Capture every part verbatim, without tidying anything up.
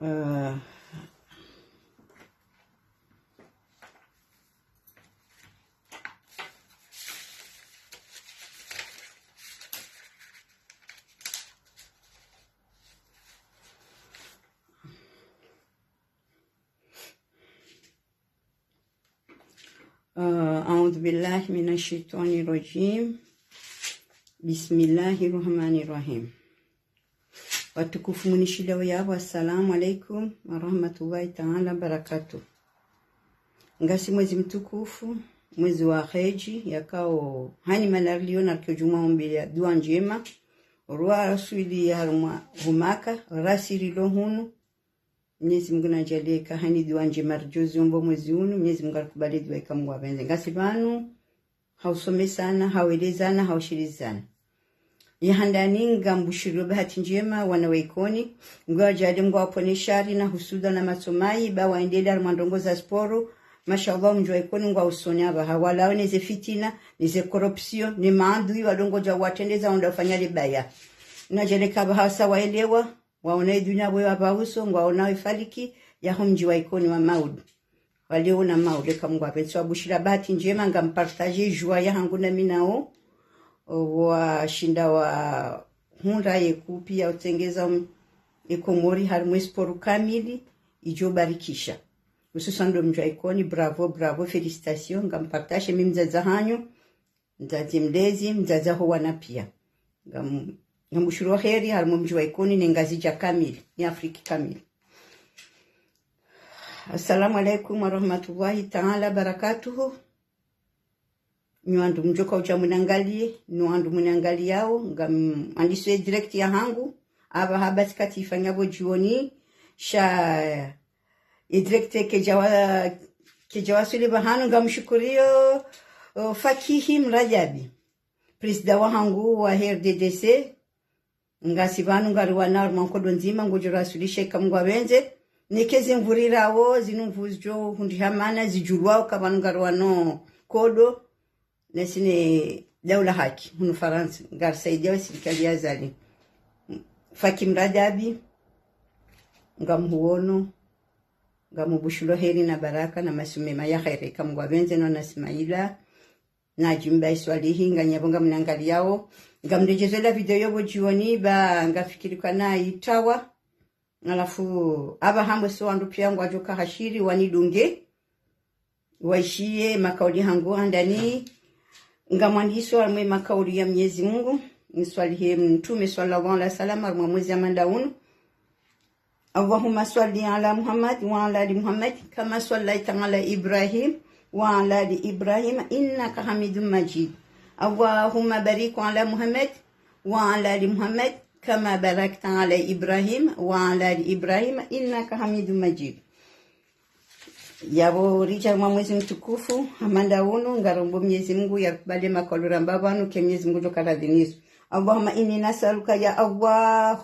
Eh, Ah, أعوذ بالله من الشيطان الرجيم. بسم الله الرحمن الرحيم. Watukufu mnishiliyao yapvo, assalamu alaikum wa rahmatullahi taala wa barakatuh. Ngasi mwezi mtukufu, mwezi wa hedji, yakao hani mana rilio na rikio djumwa ombeya dua ndjema, rwaswili harumwa ho Maka, rasi rilo hunu, Mnyezi Mungu nadjaaliye ka hani dua ndjema ridjo ziomba mwezi unu, Mnyezi Mungu arikubaliye dua ika Mungu apvendze. Ngasi pvanu, ha usomesana, ha uelezana, ha ushilizana. Ya handani ngambushiriyo bahati ndjema, wana wa Ikoni, Mungu adjaaliye, Mungu awapvonese shari na husuda na matso mayi, ba waendelee harumwa ndrongoo za sporo. Mashallah, mdji wa Ikoni ngwa usoni apvaha, walawe neze fitina, neze corruption, ne maadui, wadongodja watrendeza, wandra ufanya lebaya. Nadjaaliye ka apvaha sa waelewa, waona ye dunia pvo yapvauso, ngwaona ye faliki yaho mdji wa Ikoni wa maudu. Waliona maudu eka Mungu apvendze. Wabushira bahati ndjema, ngampartage joie yahangu na mi nao. O, washinda wahundra ye kupi ya utsengeza, um, e Komori harumwa e sporo kamili, idjo barikisha. Hususwani ndo mdji wa Ikoni, bravo, bravo, félicitations, ngampartage mi mdzadze hanyu. Mdzadze mlezi, mdzadze ho wana pia. Ngam-, ngambushiriyo heri, harumwa mdji wa Ikoni, ne Ngazidja kamili, ne Afriki kamili. Assalamu alaikum wa rahmatullahi taala wa barakatuhu. Nyi wandru mdjoka udja mniangaliye, nyi wandru mniangaliyao, ngamwandiso ye direct yahangu, apvaha basi kati ifanya pvo djioni, sha ye direct kedja wa-, kedja waswili pvahanu, ngamshukuriyo, o, Fakihi Mradjabi, président wahangu wa R D D C, ngasi pvanu ngariwanao harumwa nkodo ndzima, ngodjo raswilisha ika Mungu apvendze, neke zimvurirao, zinu mvu zidjo hundriha mana, zidjulwao ka pvanu ngariwanao nkodo, nasi ne Daula Haki, hunu Farantsa, ngarisaidiao sirikali ya Azali. Fakihi Mradjabi, ngamhuono, ngamubushiriyo heri na baraka na masihu mema ya heri, ika Mungu apvendze, no na Ismaila, na Jimba Iswalihi, nganyapvo ngamniangaliyao, ngamredjezo ila video yo pvo djioni, ba ngafikiri kana itrawa, halafu, apvaha mwese wandru pia ngwadjoka hashiri, wanidunge, waishiye makauli yahangu handani, ngamwandiso harumwa e makauli ya Mnyezi Mungu, niswalihe Mtrume swallallahu alaihi wasallam, harumwa mwezi ya manda unu. اللهم صل على محمد وعلى آل محمد كما صليت على إبراهيم وعلى آل إبراهيم إنك حميد مجيد. اللهم بارك على محمد وعلى آل محمد كما باركت على إبراهيم وعلى آل إبراهيم إنك حميد مجيد. Yapvo ridja harumwa mwezi mtukufu, ha manda unu, ngarombo Mnyezi Mungu yarikubaliye makauli ramba pvanu, ke Mnyezi Mungu djoka radhi nizo. اللهم إني نسألك يا الله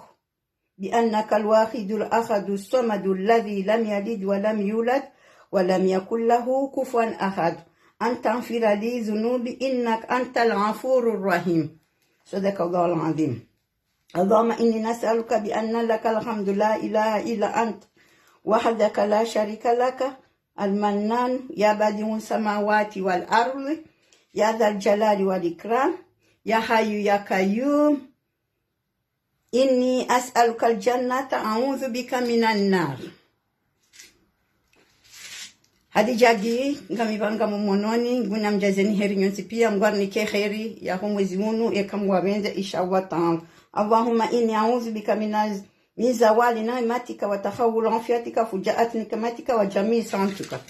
بأنك الواحد الأحد الصمد الذي لم يلد ولم يولد ولم يكن له كفوا أحد أن تغفر لي ذنوبي إنك أنت الغفور الرحيم. صدق الله العظيم. اللهم إني نسألك بأن لك الحمد لا إله إلا أنت وحدك لا شريك لك المنان يا بديع السماوات والأرض يا ذا الجلال والإكرام يا حي يا قيوم إني أسألك الجنة أعوذ بك من النار. Hadidja Gi, ngami pvanu ngamumwononi, Mungu namdjazeni heri nyontsi pia, Mungu arinike heri yaho mwezi unu, eka Mungu apvendze, insha Allah taala. اللهم إني أعوذ بك من، من زوال نعمتك وتحول عافيتك وفجاءة نقمتك وجميع سخطك.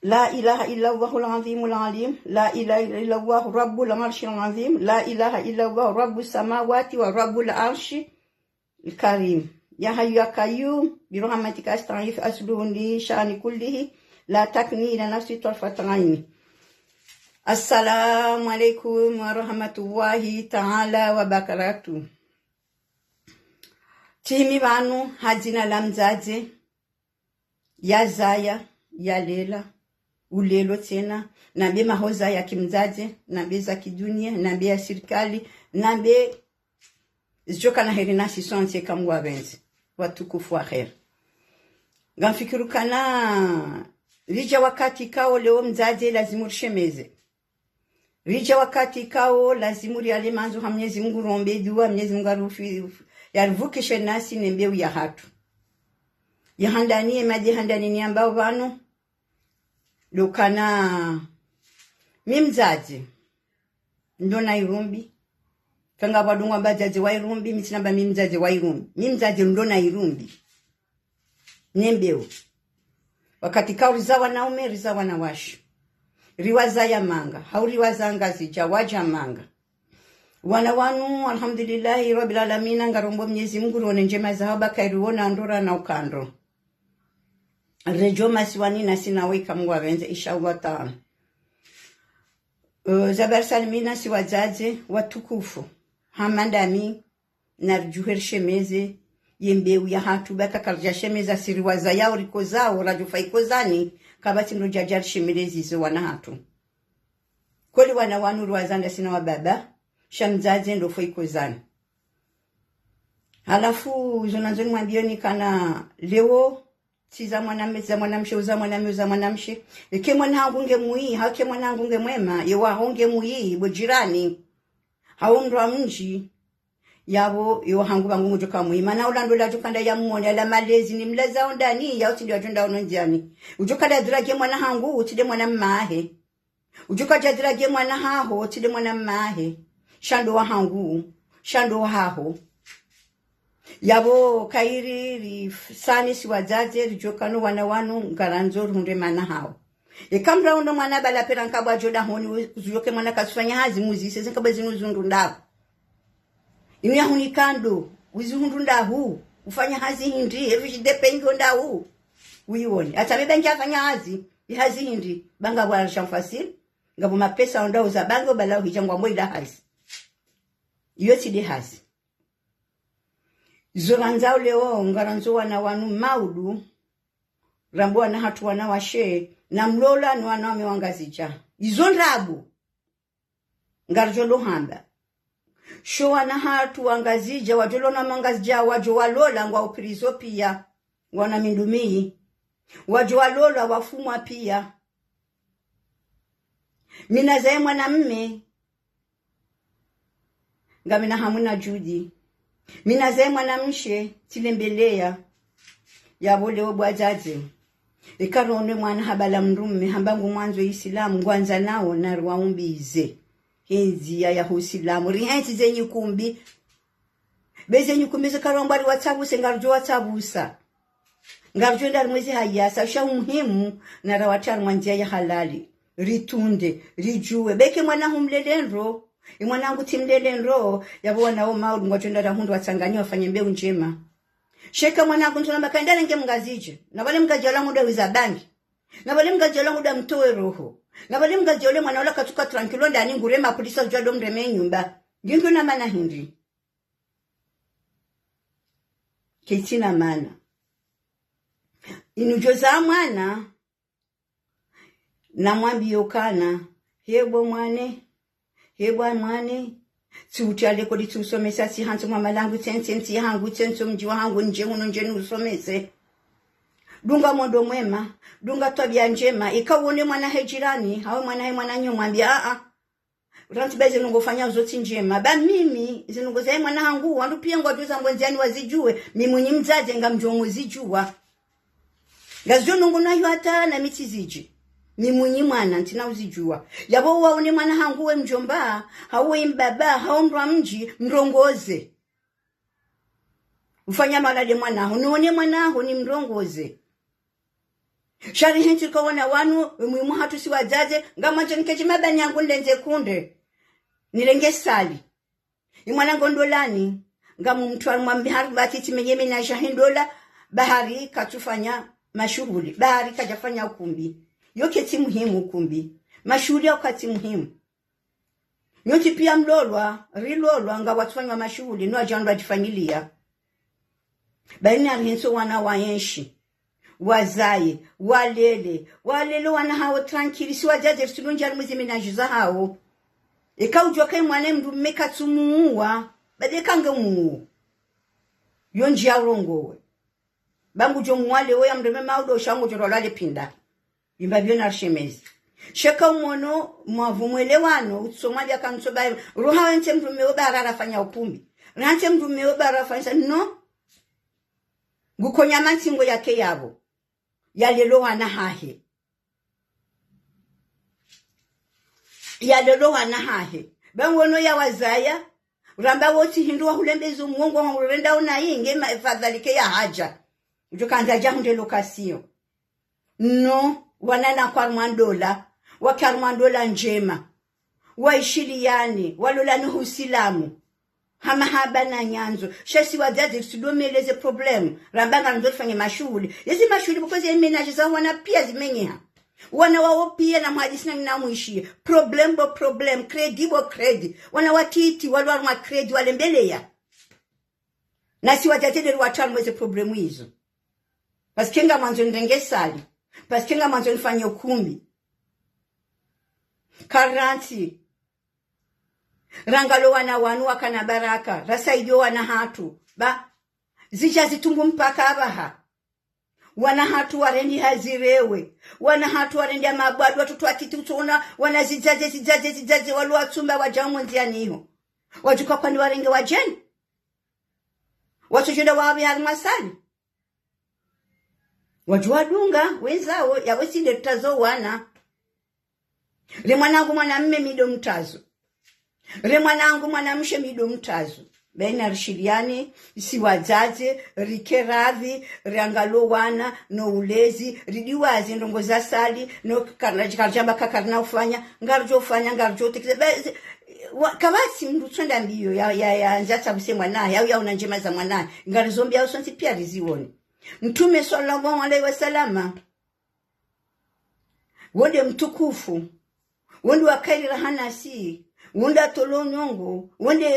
لا إله إلا الله العظيم العليم. لا إله إلا الله رب العرش العظيم. لا إله إلا الله رب السماوات ورب العرش الكريم. يا حي يا قيوم برحمتك أستغيث أصلح لي شأني كله لا تكلني إلى نفسي طرفة عين. السلام عليكم ورحمة الله تعالى وبركاته. Tsimi pvanu ha dzina la mdzadze, yazaya, yalela, ulelo tsena, nambe mahoza ya kimdzadze, nambe za kidunia, nambe ya sirikali, nambe zidjoka na heri nasi sontsi eka Mungu apvendze. watukufu wa kheri. Ngamfikiri ukana ridja wakati ikao leo mdzadze lazimu rishemeze. Ridja wakati ikao lazimu riale mandzu ha Mnyezi Mungu, rombe dua Mnyezi Mungu arufi-, yarivukishe nasi ne mbeu yahatru. Yahandani, ye madje handani niambao pvanu, ndo ukana mi mdzadze ndo na irumbi. Kanga pvwadungwa mba dzadze wa irumbi, mi tsinamba mi mdzadze wa irumbi. Mi mdzadze ndo na irumbi. Ne mbeu. Wakati ikao riza wanaume, riza wanawashe. Riwazaya manga, hau riwaza Ngazidja, wadja manga. Wana wanu, alhamdulillahi rabbil alamina, ngarombo Mnyezi Mungu rione ndjema zahao, ba kayiriona ndo rana ukandro. Redjo masiwani nasi nawe ika Mungu apvendze, insha Allah taala. Eh, za bari salimina si wadzadze watukufu. Hama ndami, naridjuhe rishemeze ye mbeu yahatru, ba eka karidja shemeza si riwazayao rikozao, radjo fa ikozani, kapvatsi ndo djadja rishemeleze izo wana hatru. Kweli wana wanu riwaza ndasi na wababa, sha mdzadze ndo fo ikozani. Halafu, zo nandzo nimwambiyeni ukana leo, tsi za mwanamme, tsi za mwanamshe, uza mwanamme, uza mwanamshe. Eke mwana hangu nge mwi, hau eke mwana hangu nge mwema, ye waho nge mwi, bo jirani. Hau mndru wa mdji, yapvo, ye wahangu pvangu ngudjo ka mwi. Mana ula ndo ladjo kanda ya mwone, ala malezi, ni mleza ondani, ya utsi ndo wadjo nda ono ndziani. Udjo kanda ya dura ge mwana hangu, utsi nde mwana mmahe. Udjo kadja dira ge mwana haho, tsi nde mwana mmahe. Sha ndo wahangu, sha ndo wahaho. Yapvo kayiri ri f-, sani si wadzadze, ridjo ukana wana wanu, ngarandzo rihundre mana hawo. Eka mdru ahundra mwana bala pera nkabwa djo dahoni, we, kuzuyoke mwana kasufanya hazi, muzise, ze nkabwa zinu zihundru ndahu. Inu yahunika ndo, uzihundru ndahu, ufanya hazi hindri, evi shidepe njo ndahu. Uyiwone. Hata mi ba ndjafanya hazi, ihazi hindri, ba ngapvo argent facile, ngapvo mapesa onda uza bange ubala uhidja ngwambo ila hazi. Iyo tsi nde hazi. Zo randzao leo, ngarandzo wana wanu maudu, rambe wana hatru wanawashe, na mlola ni wanaume wa Ngazidja. Izo ndrabo. Ngaridjo lo hamba. Sho wana hatru wa Ngazidja, wadjo lona ma Ngazidja, wadjo walola ngwa uprizo piya, ngwa na mindru miyi. Wadjo walola wafumwa piya. Mi nazaye mwanamme, ngamina hamu na juhudi. Mi nazaye mwanamshe, tsilembeleya. Yapvo leo bo wadzadze. Eka rone mwana habala mdrumme, hamba ngumwandzo Isilamu, ngwandzanao, nariwaumbize. He ndziya ya Usilamu. Rihentsi ze nyikumbi. Be ze nyikumbi zika rambwa riwatsapvuse, ngaridjo watsapvusa. Ngaridjo enda rimwezi hayasa, sha umuhimu, narawatriye harimwa ndziya ya halali. Ritunde, ridjuwe. Be eka mwana hu mlele ndro, imwana hangu tsi mlele ndro, yapvo wana wo maudu ngwadjo enda rahundru watsanganye wafanye mbeu ndjema. Sha eka mwana hangu ntsu namba kaenda renge mngazidja, na pvale mngazidja ola ngudo wiza bangi. Na pvale mngazidja ola ngudo mtowe roho. Na pvale mngazidja ole mwana ola katsuka tranquille ndani ngure mapolisi wadjo wado mreme nyumba. Ngingo na mana hindri. Ketsina mana. Inu djo za mwana, namwambiyo ukana, he bo mwana, he bo mwana, tsi utriya lekoli tsi usomesa, tsi hantsi mwa malangu, tsi ntsi, ntsi hangu, tsi ntsi mdji wahangu, ndje hunu ndje ni usomese. Dunga mwendo mwema, dunga twabiya ndjema, ika uone mwana he jirani, hawe mwana he mwananyo mwambiye, a, a. Rantsi ba ze ndrongo ufanya zo tsi ndjema. Ba mimi, ze ndrongo zaye mwana hangu, wandru piya ngwadjo za ngwe ndziani wazidjuwe, mi mwinyi mdzadze ngamdjo muzidjuwa. Ngazidjo ndrongo nayo hata na mi tsizidji. Mi mwinyi mwana, ntsina uzidjuwa. Yapvo waone mwana hangu we mdjomba, hau we mbaba, hau mdru wa mdji, mrongoze. Ufanya malade mwana haho, nione mwana haho nimrongoze. Sha rihentsi ka wana wanu, muhimu hatru si wadzadze, ngamwandzo niketsi mabani yangu nilendze kunde. Nilenge sali. Imwana ngo ndolani, ngamumtwari mwambe hari pvatiti menye mena shahindola, ba hari katsufanya mashuhuli, ba hari kadjafanya ukumbi. Yo ketsi muhimu ukumbi. Mashuhuli yao katsi muhimu. Nyontsi piya mlolwa, rilolwa, ngapvo watsufanya mashuhuli, no wadja wandru wadjifanyiliya. Ba ini arihentsi wana wayenshi, wazaye, walele, walele wana hawo tranquille, si wadzadze risulundja harimwa ze ménage zahawo. Eka udjuwa ka imwana mdrumme katsumuuwa, ba de kange muwo. Yo ndjiya urongowe. Ba ngudjo mwale woya mndru mme maudo sha ngudjo lwalwa le pinda. Imba biyo na rishemezi. Sheka umono mwavu mwelewano, utso mwali akamtso bayi. Ruha wentse mndru mme wo bara rafanya ukumbi. Rantse mndru mme wo bara rafanya sa, no. Ngukonya mantsingo yake yabo. Yalelo wana hahe. Yalelo wana hahe. Ba ngono ya wazaya. Ramba wotsi hindru wa hulembezo mwongo wa hurenda ona inge ma-, fadhali ke ya hadja. Udjo kandza dja hundre location. No, wana na kwa harumwa ndola. Wake harumwa ndola ndjema. Waishiliyane, walolane husilamu. Ha mahaba na nyandzo. Sha si wadzadze ritsudo mele ze problème. Ramba ngarandzo rifanye mashuhuli. Yezi mashuhuli bukoze ye ménage za wana piya zimenyeha. Wana wawo piya na mhadisi na nina mwishiye. Problème bo problème. Crédit bo crédit. Wana watiti, walo harumwa crédit, walembeleya. Na si wadzadze de riwatsaha harumwa ze problème izo. Parce que ngamwandzo nirenge salle. Parce que ngamwandzo nifanye ukumbi. Karantsi. Rangalo wana wanu wakana baraka, rasaidiyo wana hatru. Ba, zidja zitungu mpaka abaha. Wana hatru warendi hazirewe. Wana hatru warendi ya mabwadu, watoto watiti utsona, wana zidzadze, zidzadze, zidzadze, walo watsumba wadja umo ndziyani iho. Wadjuka kwani warenge wadjeni. Watsudjenda wawabi harimwa salle. Wadjuwa dunga, wenzawo, yawe sinde rutazo wana. Re mwanangu mwanamme mi ndo mtazo. Re mwanangu mwanamshe mi ndo mtazo. Baina rishiliyane, si wadzadze, rike radhi, riangalo wana, no ulezi, ridiwaze ndrongo za salle, no kana, kana djamba kakarina ufanya, ngaridjo ufanya, ngaridjo utekele. Ba, wa, kawatsi mndru tswenda mbiyo, ya, ya, ya, ndjatsa buse mwanahe, au ya una ndjema za mwanahe. Ngarizombiya usontsi piya riziwone. Mtrume swallallahu alayhi wa sallama. Wonde mtukufu, wonde wakailira hanasi, wonde atolo nyongo, wonde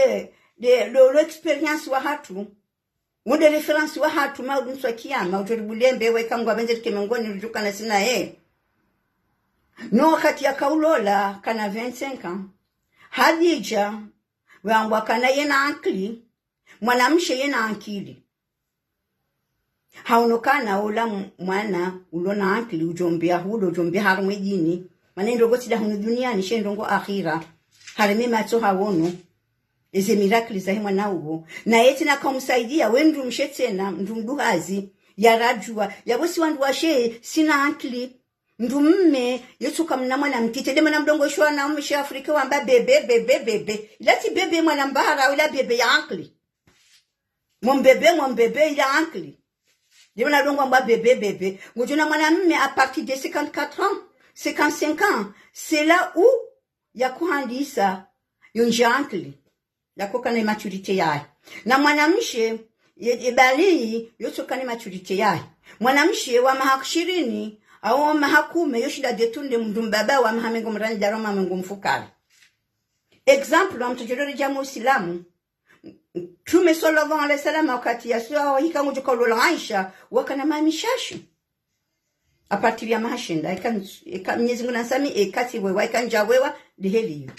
de, de, de expérience wa hatru, wonde référence wa hatru, maudu ntswa kiyama, udjori bulembe, waika ngwa benze rike mengoni, rujuka na sina ye. No wakati yakaulola, kana vingt-cinq ans, Hadidja, wangwa kana yena ankili, mwanamshe yena ankili. Haono kana ola m-, mwana ulo na ankili, udjombeya hulo, udjombeya harumwa dini. Mana ndrongo tsi da hunu duniani, she ndrongo akhira. Hareme matso hawono. Eze miracle zahe mwana uwo. Na yeti na kaumsaidiya, we mndru mshe tsena, mndru mduhazi, yaradjuwa, yabo si wandru washe, sina ankili. Mndru mme, yetsuka mna mwana mtiti, de mwana mdrongo shwa na mshe Afrika wamba bébé, bébé, bébé. Ila tsi bébé mwana mbahara, ila bébé ya ankili. Mon bébé, mon bébé, ila ankili. De mwana mdrongo wamba bébé, bébé. Ngudjona mwanamme à partir de cinquante-quatre ans, cinquante-cinq ans, c'est là où yakuhandisa yondja ankili. Yakoka na maturité yahe. Na mwanamshe, ye, ye balihi, yotsoka na maturité yahe. Mwanamshe wa maha ishirini, au wa maha kume, yoshinda détourner mndru mbaba wa maha mengo miraru, daro maha mengo mfukare. Exemple, wa mtsodjolole djamu Usilamu. Mtrume swallallahu alayhi wa sallam, wakati yasuwa hika ngudjo kaulola Aisha, wakana maha mishashu. À partir ya maha shenda, eka, eka Mnyezi Mungu nansami, eka tsi wewa, eka ndja wewa, de heli yo.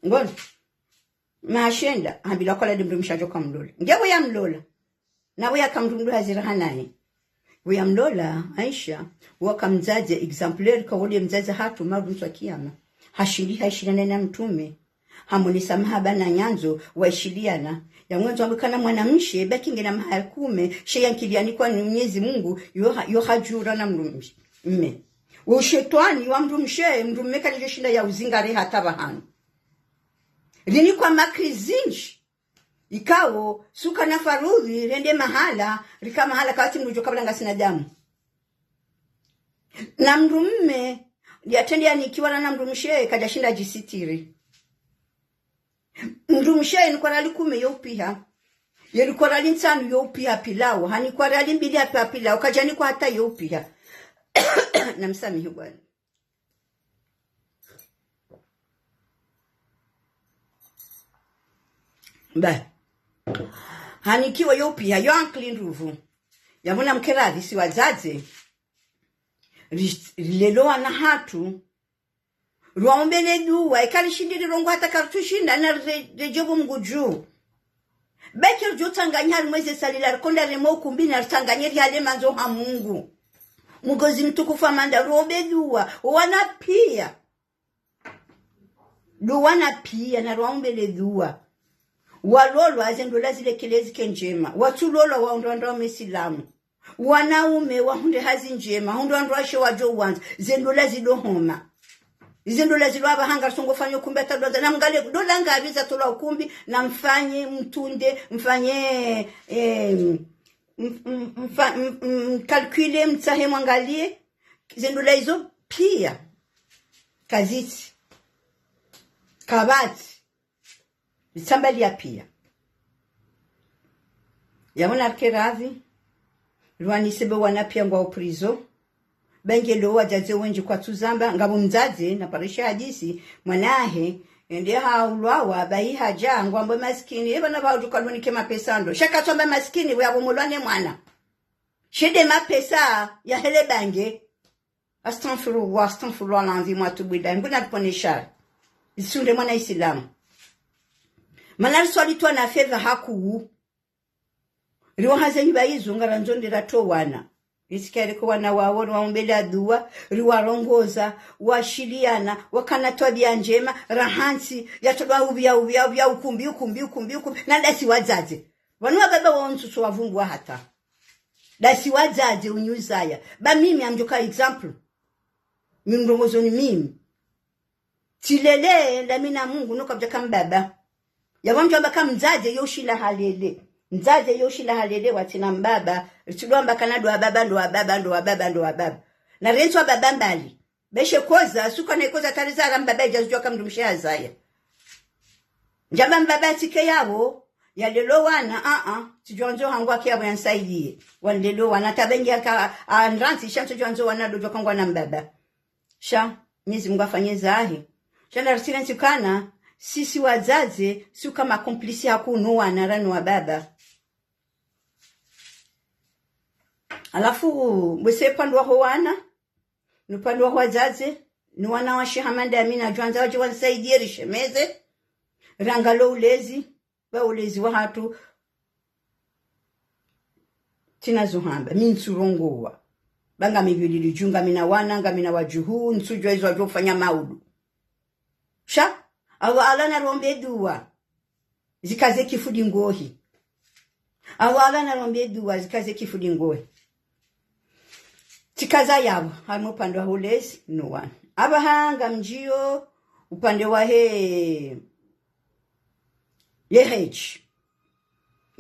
Ngono. Maha shenda, hambilwa kola de mndru mshe adjo kamlola. Nge we yamlola. Na we yaka mndru mdru hazira hanaye. We yamlola, Aisha, waka mdzadze exemplaire, ka wonde mdzadze hatru, maudu ntswa kiyama. Hashili, haishiliyana na mtrume. Hamonesa mahaba na nyandzo, waishiliyana. Yamwandzo wambe kana mwanamshe, baki ngena maha kume, she yankili yanikwa ni Mnyezi Mungu, yo ha-, yo hadjura na mndru mshe. Mme. Ushetwani wa mndru mshe, mndru mme kalidjo shinda yauzingare hata pvahanu. Rinikwa makri zinji. Ikao, suka na farudhi, rende mahala, rika mahala kawatsi mndru djo kabla ngasina damu. Na mndru mme, yatrende yanikiwa na mndru mshe, kadja shinda djisitiri. Mndru mshe, nikwa riali kume yo upiha. Ye nikwa riali ntsanu yo upiha pilau. Hanikwa riali mbili ya piha pilau. Kadja nikwa hata yo upiha. Namsamihi bwana. Ba. Hanikiwa yo upiha, yo ankili ndruvu. Yamona mkeravi si wadzadze. Ri-, rilelo wana hatru. Rwaombele duwa, eka rishindi rirongowa hata kartsushinda, na re-, redjebu Mungu dju. Beke ridjo tsanganya harimwa eze salila, rikonda remo ukumbi na ritsanganye rihale mandzo ha Mungu. Mgozi mtukufu amanda, rombe dua, wana pia. Ndo wana pia, na rwaombele dua. Walolwa, ze ndola zile kele zike ndjema. Watsulolwa, wahundre wandru wa Misilamu. Wanaume wahundre hazi ndjema, wahundre wandru washe wadjo wandza, ze ndola zido homa. Ize ndola zilo apvaha ngarisongo fanya ukumbi hata dwandza. Na mngale ndola ngapvi zatolwa ukumbi, na mfanye, mtunde, mfanye, eh, m-, m-, mfa-, m-, m-, mkalkile, mtsahe, mwangalie. Ize ndola izo pia. Kazitsi. Kapvatsi. Zitsambalia pia. Yapvo narike radhi, riwanise be wana pia ngwao prison. Be ngelo wadzadze wendji kwatsu zamba, ngapvo mdzadze, na parisha hadisi, mwanahe, ende haulwawa, bahi hadja, ngwambwa masikini, epvana pvahudjuka lwanike mapesa ndo. Sha katswamba masikini, we apvo mulwane mwana. She nde mapesa, ya hele bange. Astaghfirullah, astaghfirullah al-azim, wa atubu ilayh. Mngu naripvonese shari. Isunde mwana Isilamu. Mana riswali twana fedha hakuu. Riwaha ze nyumba izo ngarandzo nde ratowe wana. Risike riko wana wawo, riwaombele dua, riwarongoza, washiliana, wakana twabia ndjema, rahantsi, yatolwa upvia, upvia, upvia, ukumbi, ukumbi, ukumbi, ukumbi. Na ndasi wadzadze. Wanu wababa wawo ntsuso wavungwa hata. Ndasi wadzadze unyuzaya. Ba mimi ngamdjoka exemple. Mimi ndrongozoni mimi. Tsilele, ndami na Mungu, no kapvadjaka mbaba. Yapvo mdjo amba ka mdzadze yo ushinda halele. Mdzadze yo ushinda halele watsina mbaba. Ritsidjo amba kana ndo wababa, ndo wababa, ndo wababa, ndo wababa. Na rentsi wababa mbali. Be she koza, suka na ikoza tarizara mbaba idjazidjuwa ka mdrumshe hazaya. Ndjamba mbaba tsike yapvo, yalelo wana, a, a, tsidjuwa ndzo hangu haki yapvo yansaidiye. Wanlelo wana, tabengi yaka, a, ndrantsi, sha ntsudjuwa ndzo wana dodjo kangwa na mbaba. Sha, Mwenyezi Mungu afanye zahe. Sha na risile ntsikana, sisi wadzadze, suka makomplisi hakuu no wana ranu wababa. Halafu, mbwese pvandru waho wana, no pvandru waho wadzadze, no wana washe hama ndami nadjwandza wadje wansaidiye rishemeze, rangalo ulezi, ba ulezi wahatru, tsina zo hamba, mi ntsurongowa. Ba ngami pvilili dju, ngamina wana, ngamina wadjuhu, ntsudjuwa izo wadjo fanya maudu. Sha, Allah, Allah narombe dua. Zikaze kifu dingohi. Allah, Allah narombe dua, zikaze kifu dingohi. Tsikaza yapvo, harumwa upande wa ulezi, no wana. Apvaha ngamdjiyo, upande wahe, ye hedji.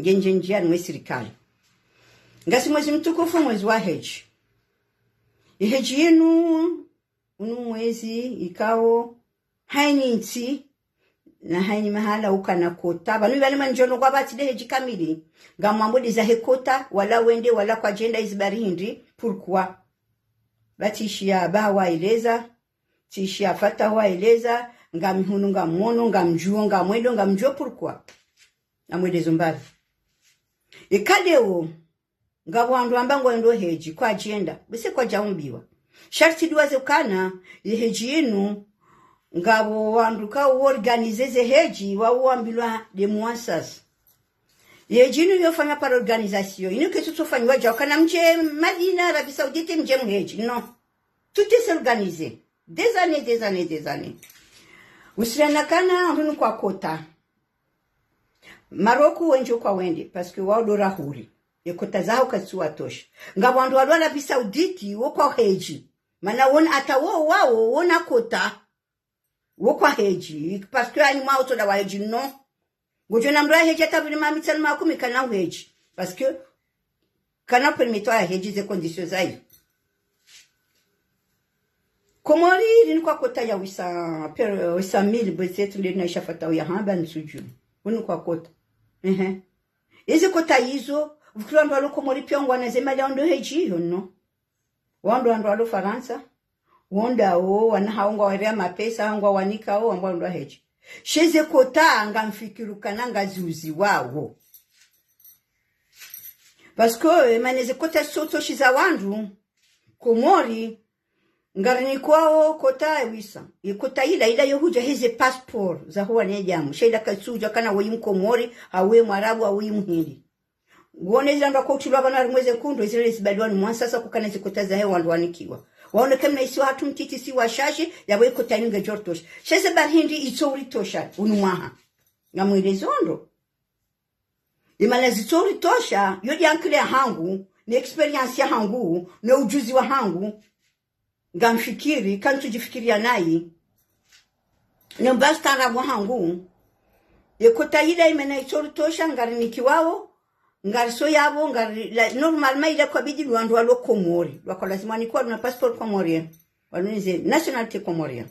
Ngendje ndjiya ni mwe sirikali. Ngasi mwezi mtukufu, mwezi wa hedji. Ye hedji yinu, unu mwezi ikao, haini ntsi, na haini mahala ukana kota. Pvanu pvale mandjono kwapvatsi nde hedji kamili. Ngamwambo nde zahe kota, wala wende, wala kwadjenda izi bari hindri, pourquoi? Ba tsishiya ba waeleza, tsishiya fata waeleza, ngami hunu ngamono, ngamdjuo, ngamwendo, ngamdjuo, pourquoi? Namwelezo mbali. Ika leo, ngapvo wandru wamba ngwendo hedji, kwadjenda, bese kwadjaumbiwa. Sharti dua ze ukana, ye hedji yinu, ngapvo wandru ka uorganize ze hedji, wauambilwa nde muassasa. Ye hedji yinu yofanywa par organisation, yinu ketsu tsofanywa dja ukana mdje Madina, Arabie Saoudite, mdje muhedji, non. Tout est organisé. Des années, des années, des années. Usirana kana, hunu kwa kota. Maroku wendji kwawende, parce que wao ndo rahuri. Ye kota zaho kazitsu watosha. Ngapvo wandru walo Arabie Saoudite, wo kwahedji. Mana wona hata wo, wao, wona kota. Wo kwahedji, parce que ani mwa utoda wahedji, non. Ngodjo ona mdru ahedji hata pvili maha mitsanu maha kumi kana uhedji. Parce que kana permettre yahedji ze conditions zayo. Komori, rini kwa kota ya huit cents, per, huit cent mille, bwetsetu nde naisha fata uya hamba ntsudju. Unu kwa kota. Ehe. Eze kota izo, pvukira wandru walo Komori pia ngwana ze mali ya wendo hedji, yo non. Wandru, wandru walo Farantsa, wonda wo, wana hawo ngwawaria mapesa, ngwawanika wo, wamba wandru wahedji. She ze kota ngamfikiri ukana ngaziuziwa wo. Parce que, eh, mana ze kota soto shiza wandru, Komori, Ngarinikwao kota wisa. Ye kota ila, ila yo hudja heze passeport za huwa ne djamu. Sha ila katsudja kana woyi mkomori, hawe mwarabu, hawe muhindi. Ngone zila ndo kotsi lwa bana rimweze kundu, zile zibaliwa ni mwansasa kukana ze kota zahe wandru wanikiwa. Waone kamna isiwa hatru mtiti si washashe, yapvo ye kota inge djortosha. Sha ze bari hindri itso uritosha, unu mwaha. Ngamwelezo ndo. Imana zitso uritosha, yo djankili yahangu, ne expérience yahangu, ne ujuzi wahangu. Ngamfikiri, kantsu djifikiriya nayi. Ne mbazi tarabu wahangu. Ye kota ila imana itso uritosha, ngarinikiwao, ngariso yapvo, ngari, la, normalement ila kwabidi lwa wandru walo Komori. Lwa kwa lazima nikwa luna passeport comorien. Walunize nationalité comorienne.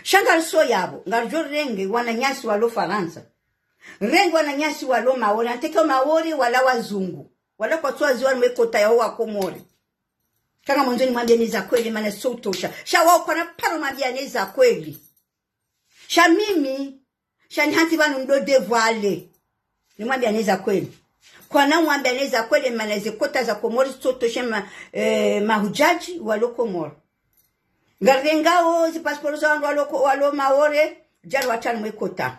Sha ngariso yapvo, ngaridjo renge wananyasi walo Farantsa. Renge wananyasi walo Maore, anteke Maore wala wazungu. Wala kwatsu waziwa nwe kota yaho wa Komori. Kanga mwandzo nimwambie neza kweli, mana zitso utosha. Sha wao kwana paro mwambia neza kweli. Sha mimi, sha ni hantsi pvanu ndo dévoiler. Nimwambia neza kweli. Kwana mwambia neza kweli, mana ze kota za Komori zitso utosha ma, eh, mahudjadji walo Komori. Ngarirengao ze passeport za wandru walo ko, walo Maore, djari watani mwe kota.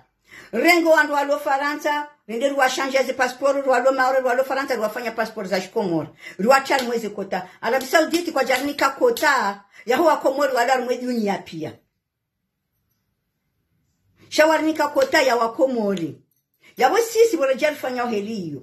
Renge wandru walo Farantsa, rende riwashandjia ze passeport, rwalo Maore, rwalo Farantsa, riwafanya passeport za shikomori. Riwatani mwe ze kota. Arabie Saoudite kwadjarinika kota, yaho wa Komori wala harimwe dunia pia. Sha warinika kota ya wa Komori. Yapvo sisi pvo radja rifanya heli iyo.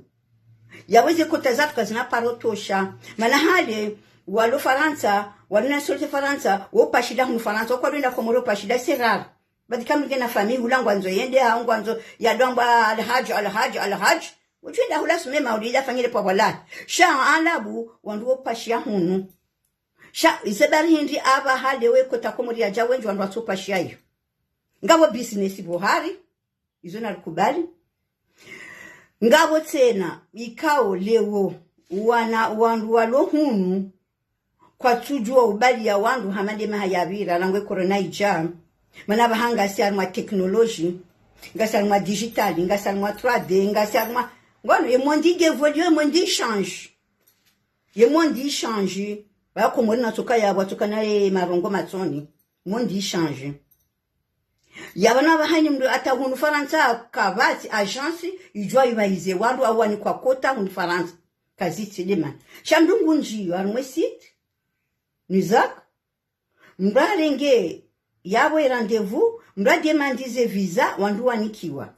Yapvo ze kota zatru kazina paro utosha. Mana hale, walo Farantsa, walina solte Farantsa, wo pashila hunu Farantsa, wo kwadwenda Komori wo pashila c'est rare. Badi kamwe ngena famille, hula ngwandzo yende, ha ngwandzo, yadwamba Alhadj, Alhadj, Alhadj. Udjwenda hula sume maulida fanyile pvwa pvwalahi. Sha alabu, wandru wo pashia hunu. Sha, ise bari hindri apva hale we kota Komori yadja wendji wandru watso pashia iyo. Ngapvo business pvo hari, izo narikubali. Ngapvo tsena, ikao leo, wana, wandru walo hunu, kwatsudjuwa ubaliya wandru hama nde maha yapvira, rangu ye corona idja, mana pvaha ngasi harimwa technologie, ngasi harimwa digital, ngasi harimwa trois D, ngasi harimwa, ngono, ye monde i évolue, ye monde i change. Ye monde i change, pvaya Komori natsoka yapvo, watsoka naye marongo matsoni, monde i change. Yapvanu apvaha ni mndru hata hunu Farantsa kapvatsi agence idjuwa ipvahize wandru au wanikwa kota hunu Farantsa. Kazitsi demande. Sha mndru ngundjiyo harimwe site. Nizaka. Mndru harenge yapvo ye rendez-vous, mndru ademande ze visa, wandru wanikiwa.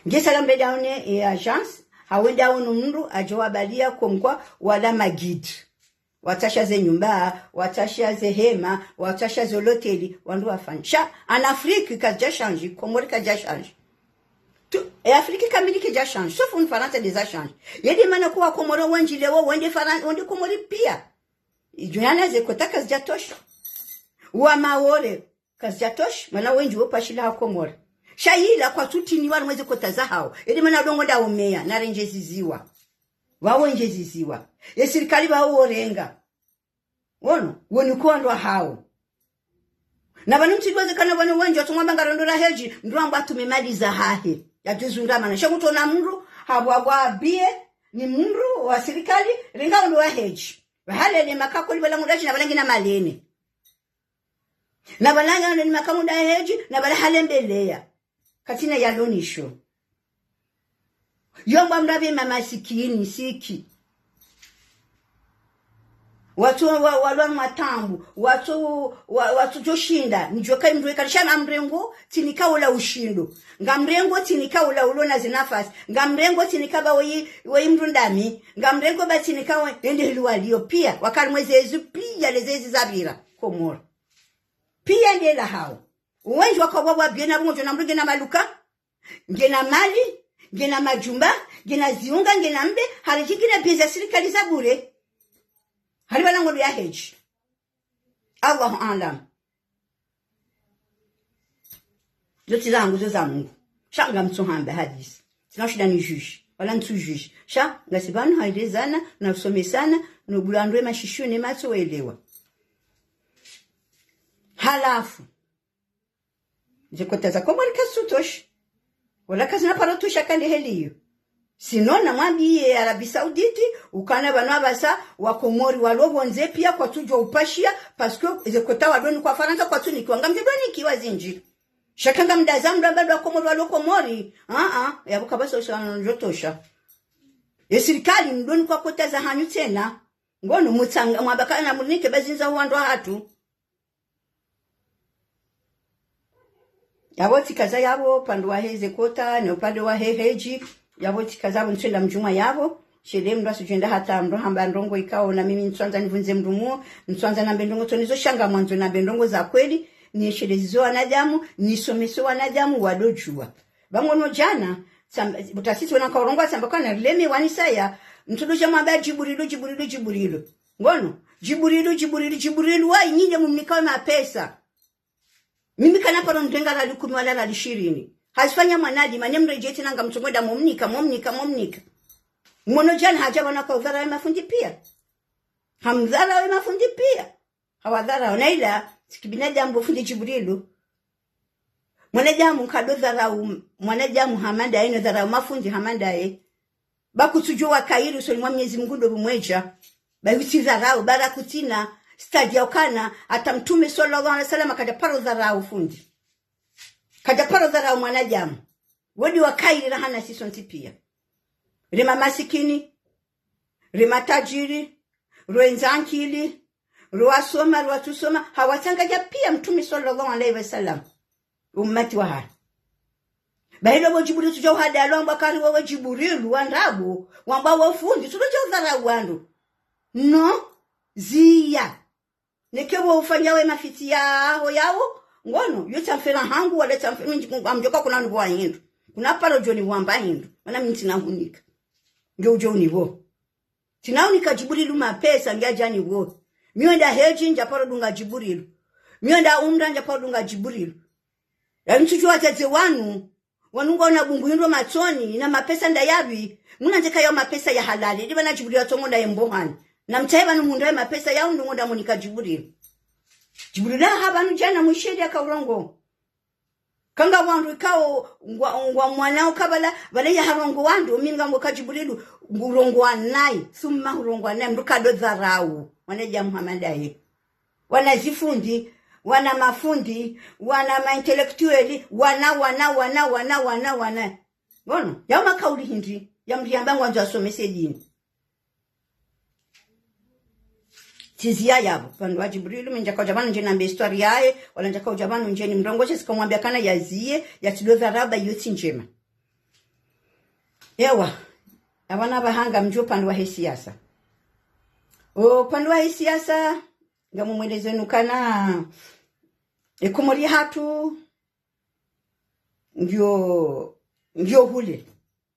Nge sala mndru ende aone ye agence, hau ende aone mndru, adjo wabaliya comme quoi wala ma guide. Watsasha ze nyumba, watsasha ze hema, watsasha ze loteli, wandru wafanya. Sha, en Afrique, kazidja change, Komori kazidja change. Tu, e Afrique kamili kazidja change, sauf hunu Farantsa nde za change. Ye nde mana kuwa Komori wendji leo, wende Faran-, wende Komori pia. Idjo yana ze kota kazidja tosha. Wa Maore, kazidja tosha, mana wendji wo pashila ha Komori. Sha ila kwatsu tiniwa harimwe ze kota zahao. Ye nde mana udongo nda umeya, na rendje ziziwa. Wao wendje ziziwa. Ye sirikali wao worenga. Wono, woni kuwa ndo hao. Na pvanu mtsidjuwa ze kana pvanu wendji, watsu mwamba ngarondo la hedji, ndo amba atume mali zahahe. Yadjuzundra mana. Sha kutsona mndru, habwabwa abiye, ni mndru wa sirikali, renga ondo wa hedji. Pvahale ne maka koli pvala mndru adji na pvala ngina malene. Na pvala ngina ne maka mndru wa hedji, na pvala hale mbeleya. Katsina yalonisho. Yomba mndru apve mamasikini, siki. Watsu wa, walwa matambu, watsu, wa, watsu djoshinda, ndjoka mndru eka lisha ngamrengo, tsinika ula ushindo. Ngamrengo, tsinika ula ulo na zinafasi. Ngamrengo, tsinika ba woyi, woyi mndru ndami. Ngamrengo ba tsinika we, ende hili waliyo. Pia, wakali mwezi ezi, pia leze ezi zapvira. Komori. Pia ndela hao. Wendji wakabwabwa biye na pvumodjo na mndru ngena maluka, ngena mali, ngena majumba, ngena ziunga, ngena mbe, hari djingina biye za sirikali za bure. Hari pvala ngondo ya hedji. Allahu aalam. Zo tsi zangu, zo za Mungu. Sha ngamtsuhamba hadisi. Tsina ushinda ni juge. Wala ntsu juge. Sha, ngasi pvanu hailezana, na usomesana, no bula ndwe mashishu ne matso welewa. Halafu. Ze kota za Komori kazitsu tosha. Wala kazina paro tosha kandi heli iyo. Sinon, namwambiye Arabie Saoudite, ukana pvanu apvasa, Wakomori walo pvondze piya kwatsudjuwa upashiya, parce que ze quota wadonikwa Farantsa kwatsunikiwa, ngamdjo donikiwa zindji. Sha ka ngamdaza mramba ndo Wakomori walo Komori. Ah, ah, yapvo kapvatsi osha ndjotosha. Ye sirikali mdonikwa quota zahanyu tsena. Ngono mutsanga, mwamba kana murinike bazindza wandru wahatru. Yapvo tsikaza yapvo, upande wahe ze quota, ne upande wahe hedji, yapvo tsikaza yapvo ntswenda mdjumwa yapvo, shele mndru asudjwenda hata mndru hamba ndrongo ikao na mimi ntswandza nivundze mndru muo, ntswandza nambe ndrongo tsonizo sha ngamwandzo nambe ndrongo za kweli, nishele zizo wanadamu, nisomese wanadamu, wadodjuwa. Pvangono djana, tsamba, butasisi wena kaurongoa tsamba kana rileme wanisaya, mtsudu sha mwamba Djibrilu, Djibrilu, Djibrilu. Ngono, Djibrilu, Djibrilu, Djibrilu, wa inyinyi mumnikawo mapesa. Mimi kana paro mrenga rali kumi wala rali shirini. Hazifanya mwanadi, mane mredjeti nanga mtsongweda momnika, momnika, momnika. Mwono djana hadja pvanu kaudhara we mafundi piya. Hamdhara we mafundi piya. Hawadhara, ona ila, tsi kibinadamu bo fundi Djibrilu. Mwanadamu nkado dharau, mwanadamu hama ndaye, no dharau mafundi hama ndaye. Ba kutsudjo wa kheri usoni mwa Mwenyezi Mungu ndo pvumwedja. Ba yutsi dharau, bara kutsina, stadi ya ukana, hata Mtrume swallallahu alaihi wasallam kadja paro dharau fundi. Kadja paro dharau mwanadamu. Wodi wa kheri rahana sisontsi piya. Rema masikini, rema tajiri, rwendza nkili, rwasoma, rwatsusoma, hawatsanganya piya Mtrume swallallahu alaihi wasallam. Ummati wahahe. Ba hilo bo Djibrilu tsudja uhada alo wambwa kari wewe Djibrilu wa ndrabo, wambwa wo fundi, tsudja udharau wandru. No, ziya. Neke wo ufanya we mafitsi yaho yawo, ngono, yo tsamfera hangu, wala tsamfera minji kungu, amdjoka kuna nivo wa hindru. Kuna paro djoni wamba hindru, mana mi ntsina hunika. Nge udjo univo. Tsina hunika Djibrilu mapesa, nge adjani wo. Mi wenda hedji, ndja paro dunga Djibrilu. Mi wenda umra, ndja paro dunga Djibrilu. Ya ntsudjo wadzadze wanu, wanu ngwaona bungu hindru matsoni, na mapesa ndayapvi, muna ndjeka yao mapesa ya halali, ndi pvanu Djibrilu yatsongo ndaye mbohani. Na mtsahe pvanu mundra ye mapesa yao ndo ngonda munika Djibrilu. Djibrilu ha pvanu djana mwisheli ya kaurongo. Kanga wandru ikao ngwa, ngwa mwana ukabala, pvale ya harongo wandru, mi ngambo ka Djibrilu, ngurongoa nayi, thumma hurongoa nayi, mndru kado dharau, mwanadamu hama ndaye. Wana zifundi, wana mafundi, wana ma intellectuel, wana, wana, wana, wana, wana, wana. Ngono, yao makauli hindri, ya mndru yamba ngwandzo asomese dini. Tsiziya yapvo, pvandru wa Djibrilu, mi ndjaka udja pvanu ndje nambe histoire yahe, wala ndjaka udja pvanu ndje nimrongoze, tsika mwambia kana yaziye, yatsidjo dharau ba iyo tsi ndjema. Ewa, apvanu pvahanga mdjo upande wahe siasa. O, upande wahe siasa, ngamumwelezeni ukana, e Komori hatru, ngiyo, ngiyo hule.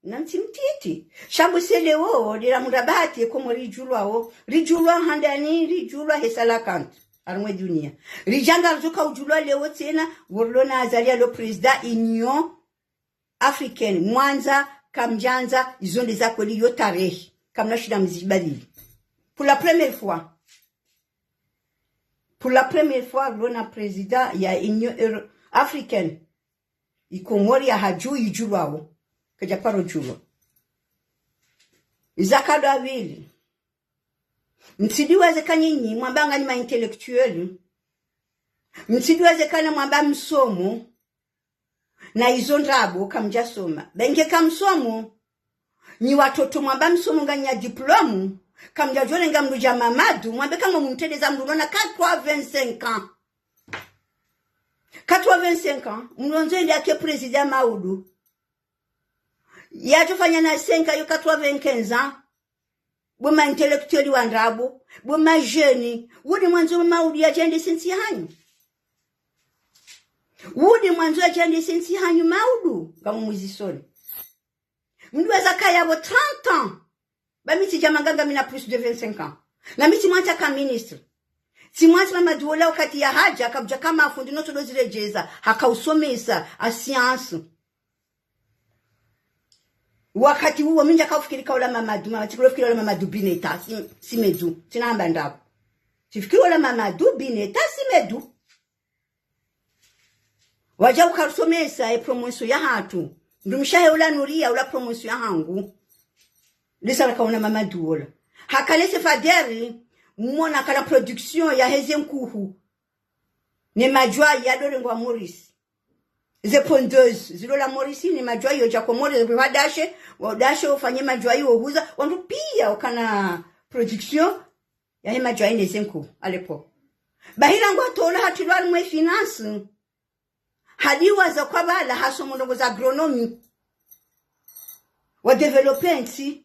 Na ntsi ntiti. Sha bo se leo, ndela murabati, e Komori ridjulwawo. Ridjulwa handani, ridjulwa he salakantu. Harumwa e dunia. Ridjanga rizoka udjulwa leo tsena, worilo na Azali yalo président Union Africaine. Mwandza, kamdjandza, izo nde za kweli yo tarehi. Kamna shinda mzibadili. Pour la première fois. Pour la première fois, rilo na président ya Union Euro-, Africaine. E Komori ya hadju idjulwawo. Kadja paro djulwa. Iza kado apvili. Mtsidiwaze ka nyinyi, mwamba nganyi ma intellectuel. Mtsidiwaze kana mwamba msomo. Na izo ndrabo kamdjasoma. Ba nge kamsomo. Nyi watoto mwamba msomo nganya diplôme. Kamdjadjorenga mndru dja Mamadu. Mwambe kamwe mumtrendeza mndru nona quatre-vingt-cinq ans. Quatre-vingt-cinq ans. Mndru ndzo ende ake président Maudu. Yadjofanya na cinq ans yo quatre-vingt-quinze ans. Bo ma intellectuel wa ndrabo, bo ma jeune, wudi mwandzo Maudu yadjende sentsi hanyu. Wudi mwandzo yadjende sentsi hanyu Maudu, ngamumwizisoni. Mndru weza kaya pvo trente ans, ba mi tsidja manganga mina plus de vingt-cinq ans. Na mi tsimwantsa ka ministre. Tsimwantsa Mamadu wola wakati ya hadja, kabudja kama afundi no todo ziredjeza, haka usomesa, a science. Wakati uwo, mi ndjaka ufikiri ka ula Mamadu, mama, tsikulo fikiri ula Mamadu Bineta, si, si medu, tsina hamba ndrabo. Tsifikiri ula Mamadu Bineta, si medu. Wadja ukarusomesa e promotion ya hatru. Ndrumshe wahe ula Nuria, ula promotion ya hangu. Lisa rakaona Mamadou wola. Hakana ese Faderi, mwana kana production yaheze nkuhu ne madjwayi yadorengwa Maurice. Ze pondeuse zilola Maurice ne madjwayi yodja Komori, ze pvwa dashe, wa dashe ufanye madjwayi wohuza, wandru piya wakana production yahe madjwayi neze nkuhu, à l'époque. Bahi rangu hatola hatrilwa harimwa e finance. Hadiwaza kwa bala hasomo ndrongoo za agronomie. Wa développer ntsi.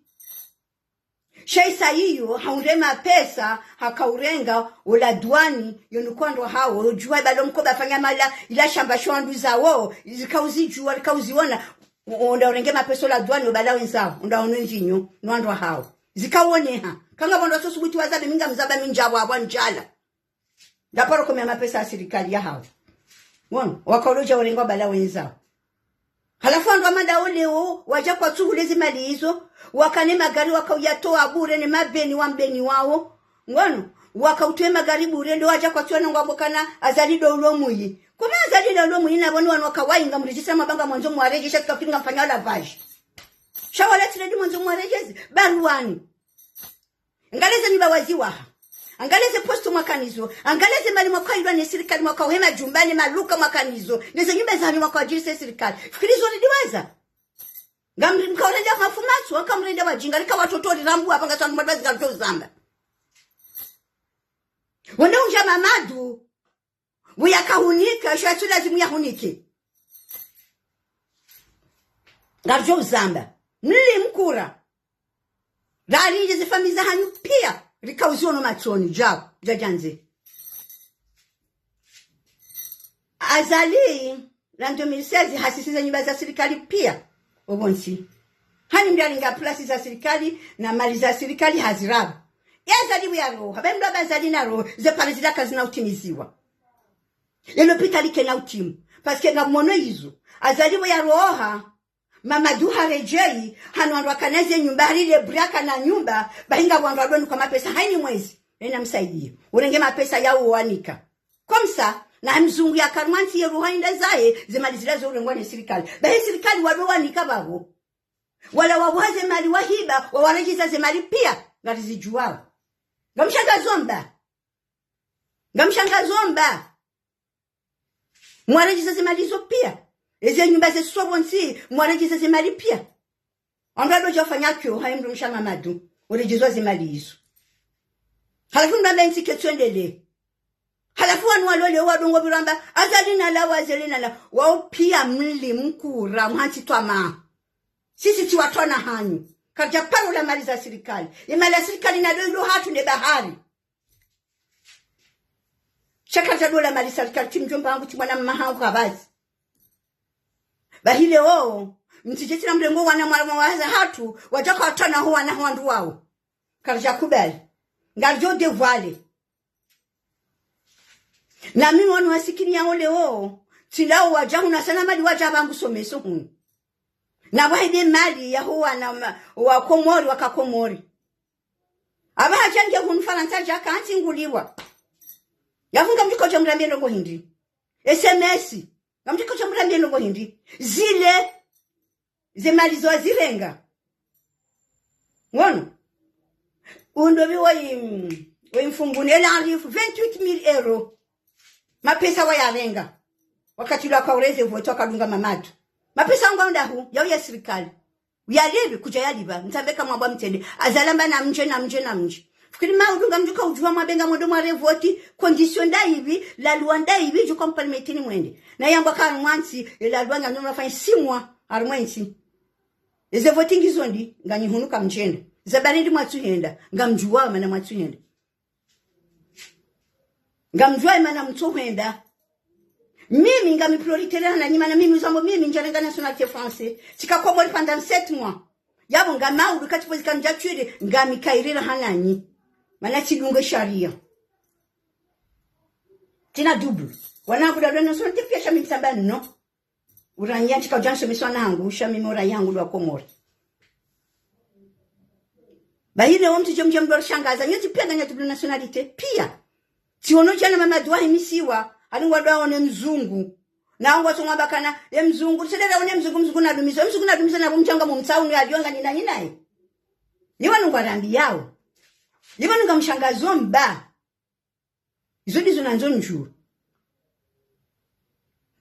Sha isa iyo, haundre mapesa, hakaurenga, ola douane, yonu kwandru hawo, udjuwa balo mkoba fanya mali, ila shamba sho wandru zawo, zikauzidjuwa, zikauziona, u-, unda urenge mapesa ola douane, obala wenzao, unda ono ndjinyo, no wandru hawo. Zikauoneha. Kanga wandru wasosubuti wazabe, mi ngamzaba mi ndjawa, wa ndjala. Ndaparo komea mapesa ya sirikali yahawo. Ngono, wakaulodja warenga obala wenzao. Halafu wandru wa mada oleo, wadja kwatsu hule ze mali izo, wakane magari wakauyatowa bure ne mabeni wa mbeni wawo. Ngono, wakautowa magari bure, ndo wadja kwatsu wana ngwambo kana Azali ndo ulo mwiyi. Koma Azali ndo ulo mwiyi na pvoni wanu wakawayi ngamridjisa mabanga mwandzo mwaredjeze, shika fikiri ngamfanya lavage. Sha wala tsi redi mwandzo mwaredjeze, baruwani. Angalia ze nyumba waziwaha. Angalia ze poste mwakanazo. Angalia ze mali mwakailwa ne sirikali, mwakauhema djumba ne maluka mwakanazo. Neze nyumba zahanyu mwakawadjirisa sirikali. Fikiri zo ridiwaza. Ngamri-, mkaurenda mafumatsu, wakamrenda wadjinga, rika watoto rirambu, wapanga sandu madwazi ngamto zamba. Wende undja Mamadou. Pvo yakahunika, sho yatsu lazimu yahunike. Ngaridjo uzamba. Mli mkura. Rari nje ze famiyi zahanyu piya. Rikauziono matsoni, djao, djadjandze. Azali, la deux mille seize, hasisiza nyumba za sirikali piya. Opvontsi. Hani mdru alinga plasi za sirikali, na mali za sirikali hazirabu. Ya Azali pvo yaroha, be mdru amba Azali naroha, ze pare zila kazina utimiziwa. Ye lopitali kena utimu. Parce que ngamono izo. Azali pvo yaroha, Mamadou haredjeyi, hanu wandru wakana ze nyumba, hari le braka na nyumba, bahi nga wandru wadonu kwa mapesa, hayini mwezi. Ena msaidiye. Urenge mapesa ya uwanika. Comme ça, na mzungu yaka harumwa ntsi ye ruha inda zahe, ze mali zila zo urengwa ne sirikali. Bahi sirikali wado wanika pvapvo. Wala wapvuha ze mali wahiba, wawaredjeza ze mali piya, ngarizidjuwao. Ngamshangazo mba. Ngamshangazo mba. Mwaredjeza ze mali zo piya. Eze nyumba ze sobo ntsi, mwaredjeza ze mali piya. Wandru wadodja ufanya kyo, hayi mdrumshe Mamadou, uredjezwa ze mali izo. Halafu mdru amba ntsi ketsu endelee. Halafu wanu walole, wadongo pvira amba, Azali nalawa, Azali nalawa. Wao piya mli mkura, mhantsi twama. Sisi tsi watrwana hanyu. Karidja paro la mali za sirikali. Ye mali ya sirikali na ndo ilo hatru nde bahari. Sha karidja dola mali sirikali, tsi mdjomba hangu, tsi mwana mma hangu, kabazi. Bahi leo, mtsidje tsina mrengo wana mwa-, mwa waza hatru, wadja kwatrwana ho wana ho wandru wao. Karidja kubali. Ngaridjo dévoiler. Na mimi wanu wasikini yao leo, tsi lao wadja hunu wasana mali wadja pvangu someso hunu. Na wahidi mali ya ho wana ma-, wa Komori, waka Komori. Amba hadja nge hunu Farantsa djaka hantsi nguliwa. Yafunga mdru kodja mrambiye ndrongoo hindri. S M S. Ngamdjo kodja mrambiye ndrongoo hindri. Zile, ze mali zo wazirenga. Ngono. Undopvi woyi, woyi mfunguni, elle arrive vingt-huit mille euros. Mapesa wayarenga. Wakati ula waka ureze vote, wakadunga Mamadou. Mapesa ngwao ndahu, yao ya sirikali. Uyalipve, kudja yalipva, mtsambe ka mwambwa mtsende. Azali amba namdje, namdje, namdje. Fikiri ma udunga mdjuka udjuwa mwabenga mwendo mwarevoti, condition nda ipvi, la loi nda ipvi, djuka mpalimeti ni mwende. Na yambwa ka mwantsi, e la loi nga nyo mnafanya six mois, harumwa entsi. Eze voti ngizo ndi, nganyi hunu kamdjenda. Za barindi mwatsuhenda, ngamdjuwa mana mwatsuhenda. Ngamdjuwa mana mtsuhenda. Mimi ngami prioritaire hananyi mana mimi uzambo mimi ndjarenga nationalité française. Tsika Komori pendant sept mois. Yapvo ngami mauri kati pvo zika ndjatwiri ngami kairira hananyi. Mana tsidunge sharia. Tsina double. Wana kuda lona nationalité piya sha mi mtsamba no. Uraiya ntsika udja nisomesa wana hangu, sha mimi uraiya hangu ndo wa Komori. Bahi leo mtsidje mdje mdori shangaza, nyo tsi piya nganya double nationalité, piya. Tsiono djana Mamadou wahimisiwa, ali ngwado waone mzungu. Na ngwasongwa bakana, ye mzungu, tsedera one mzungu, mzungu nadumiza, mzungu nadumiza na pvo mdjanga mumtsaunu ya djonga ni nanyi naye. Ni wanu ngwarambiyao. Ni wanu ngamshangazo mba. Izo ndizo nandzo ndjuwe.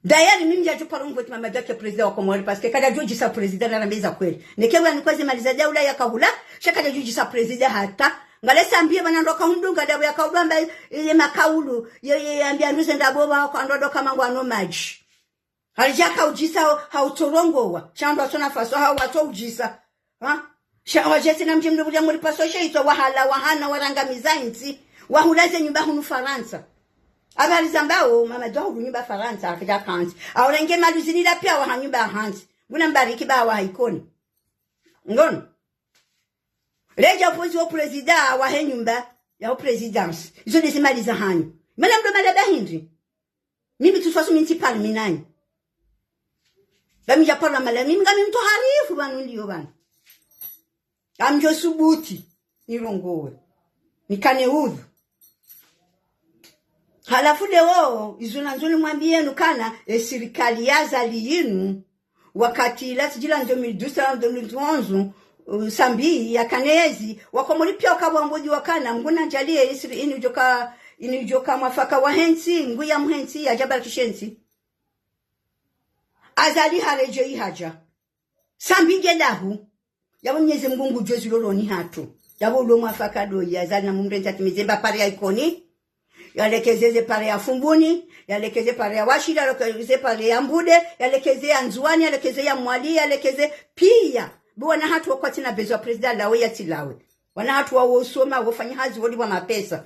D'ailleurs, mimi ndjadjo paro mvoti Mamadi yake président wa Komori, parce que kadjadjo djisa président na rambe za kweli. Neke wula nikwaze mali za daula yakahula, sha kadjadjo djisa président hata. Ngale Sambi ye bana ndoka hundru, ngale yakahula mba ye makaulu, ye, ye, yambiya nduze ndabo ba kwa ndo doka mangwano madji. Halidja kaudjisa hau, hau tsorongowa. Sha ndo watsona faso hau watso udjisa. Ha? Sha wadjese na mdji mdru bulia muri paso she itso wahala, wahana, warangamiza intsi. Wahula ze nyumba hunu Farantsa. Habari zambao, Mamadi wahulu nyumba Farantsa, hakidja kantsi. Aurenge mali zinila pia waha nyumba hantsi. Nguna mbariki ba waha Ikoni. Ngono. Ledja upozi wo président wahe nyumba, ya wo présidence. Izo ndezi mali za hanyu. Mana mdo mali ya bahindri. Mimi tu faso mi ntsi parmi nanyi. Ba mi dja parla mala, mimi ngami mtru harifu pvanu ndiyo pvanu. Ngamdjo subuti, nirongowe. Nikane udhu. Halafu leo, izo nandzo nimwambiyenu kana, e sirikali ya Azali yinu, wakati latsi djila deux mille douze, deux mille onze, uh, Sambi yakana ezi, Wakomori pia wakabwa mbodji wakana, Mngu nadjaliye isiri ini udjoka, ini udjoka mwafaka wahe ntsi, Mngu yamhe ntsi, yadja barikishe ntsi. Azali haredjeyi hadja. Sambi nge dahu. Yapvo Mnyezi Mngu ngudjo ziloloni hatru. Yapvo ulo mwafaka ndo ya Azali na mumrentsi atimize mba pare ya Ikoni. Yalekeze ze pare ya Fumbuni, yalekeze pare ya Washili, yalekeze pare ya Mbude, yalekeze ya Ndzuwani, yalekeze ya Mwali, yalekeze pia. Bo wana hatru wakwatsina besoin président alawe yatsilawe. Wana hatru wawosoma, wofanya hazi, wolipvwa mapesa.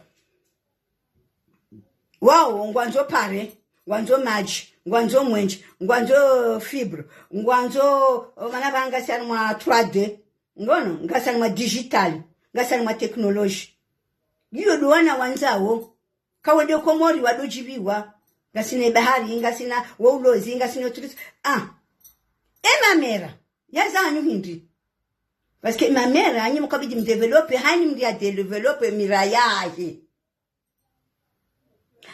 Wao, ngwandzo pare, ngwandzo madji, ngwandzo mwenje, ngwandzo fibre, ngwandzo, o, mana pvanu ngasi harimwa trois D, ngono, ngasi harimwa digital, ngasi harimwa technologie. Iyo ndo wana wandzao, kawende Komori wadodjibiwa, ngasina bahari, ngasina wo ulozi, ngasina tourisme. Ah, e mamera, ya zanyu hindri. Parce que mamera, anyi mkabidi mdévelopper, hayini mdru ya développer mera yahe.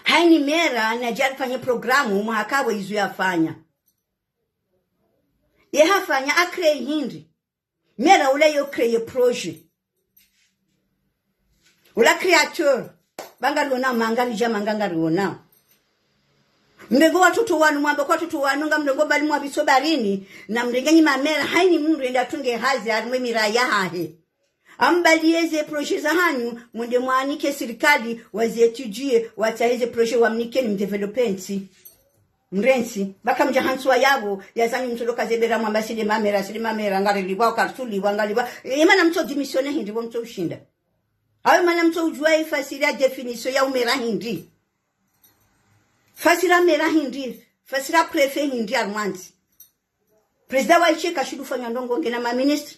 Hayini mera nadja rifanye programme, mwahakawe izo yafanya. Ye hafanya, a créer hindri. Mera ula yo créer projet. Ula créateur. Ba ngariona manga ridja manga ngariona. Mrenge watoto wanu, mwambe kwa watoto wanu, ngamrenge mbali mwa bitso barini, na mrenge nyi mamera, hayini mdru yende yatunge hazi, harimwa mera yahahe. Ambaliyeze projet za hanyu, mwende mwanike sirikali, wazi étudier, watsahe ze projet wamnikeni mdévelopper ntsi. Mrentsi, ba kamdja hantsuwa yapvo, ya zanyu mtsodoka ze bera mwamba sile mamera, sile mamera, ngarilipvwa, ukartsulipvwa, ngalipvwa. E, mana mtso démissionner hindri, bo mtso ushinda. Awe mana mtso udjuwa ifasiri ya définition ya umera hindri. Fasira mera hindri, fasira préfet hindri harimwa ntsi. Président wa itsi kashindru fanya ndrongo ngena maministre,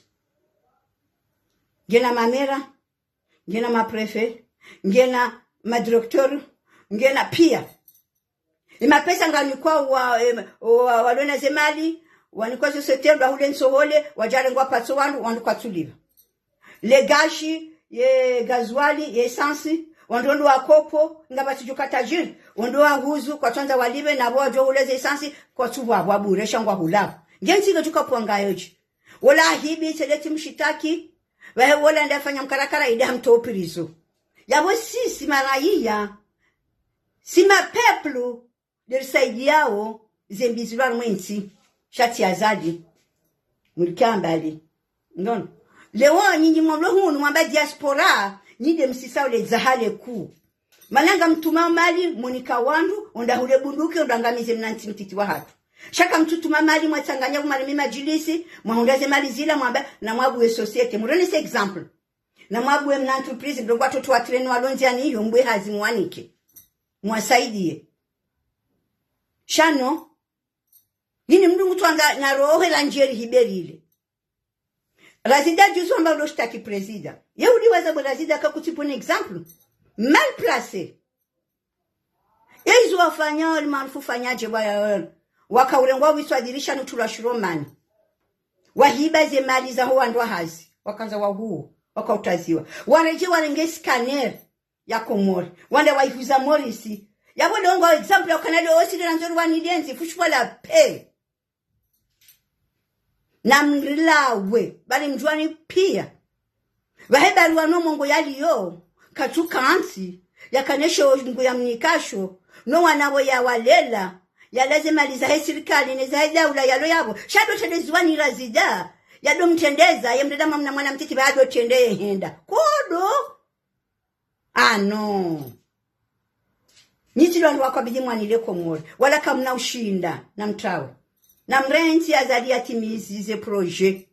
ngena mamera, ngena mapréfet, ngena madirecteur, ngena pia. Imapesa nganikwa wa, em, wa, walona ze mali, wanikwa zo société, ndo hule ntsohole, wadjarengwa patso wandru, wandru kwatsulipva. Le gashi, ye gazuali, ye essence, wandru ndo wakopo, ngapvatsi djuka tajiri, wandru wahuzu, kwatsuandza walipve, na pvo wadjo hule ze essence, kwatsupvwa, pvwa bure, sha ngwahulapvo. Nge ntsi nge djuka pvwa ngayo dje. Wola ahibi, tsi leti mshitaki, pvahe wola nda fanya mkarakara, ida hamtso prison. Yapvo sisi maraiya, si ma peuple, nde risaidiyao ze mbi zilo harimwa entsi, sha tsi Azali. Mulikia mbali. Ngono. Leo nyinyi mwamlo hunu mwamba diaspora, nyi nde msisao le dzaha le kuu. Mana ngamtuma mali, mwanika wandru, wende wahule bunduki, wende wangamize mna ntsi mtiti wahatru. Sha kamtsutuma mali, mwatsanganya pvo mwarimia madjilisi, mwahundra ze mali zila, mwamba, na mwabuwe société. Murone se exemple. Na mwabuwe mna entreprise, mdrongo watoto wa treni walo ndziani, iyo mbwe hazi mwanike. Mwasaidiye. Sha no, nini mdru ngutwanga na roho la ndjeri hiberile. Razida juzi wamba ulo shitaki président. Ye udiwaza bo Razida kakutsi bon exemple. Mal placé. Ezo wafanya wali maarufu fanya dje bwa ya wali. Wakaurengwa wiswa dirisha nutulwa shiromani. Wahiba ze mali zaho wandru wa hazi. Wakandza wahuwo. Wakautaziwa. Waredjei warenge scanner ya Komori. Wande waihuza Morisi. Yapvo leo ngo exemple ya ukana leo osi lila ndzori wani lienzi. Fushwa la pe. Na mrilawe, bali mdjuwani pia. Pvahe baruwa no mongo yaliyo, katsu kantsi, yakaneshe o nguya mnikasho, no wana wo yawalela, yalaze mali zahe sirikali ne zahe daula yalo yapvo, sha ndo trendeziwa ni razida, yado mtrendeza, ye mdreda mamna mwana mtiti pvaya ado trende ye henda. Kodo! Ah non. Nyi tsi ndo wandru wa kwabidi mwanile Komori, wala kamna ushinda, na mtrawe. Na mrentsi Azali yatimizi ze projet.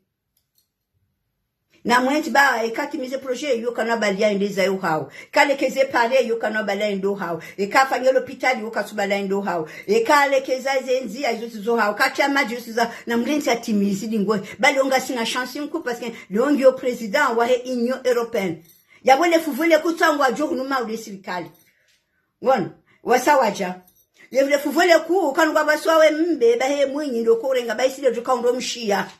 Na mrentsi ba, eka timize projet, yo kana bali ya ende zayo hawo. Eka lekeze pare, yo kana bali ya ende hawo. Eka fanye lopitali, yo katsu bali ya ende hawo. Eka lekeza ze ndziya, izo tsi zo hawo. Eka tria madji, yo tsi za, na mrentsi yatimizi dingo. Bali yo ngasina chance nkuu, parce que leo ngiyo président wahe Union Européenne. Yapvo le fupvu le kuu tsangu wadjo hunu maule sirikali. Ngono, wasa wadja. Ye le fupvu le kuu, kanu ngwa baswa we mbe, pvahe Mwinyi ndo ko urenga, pvahe sile djo ka undo mshiya.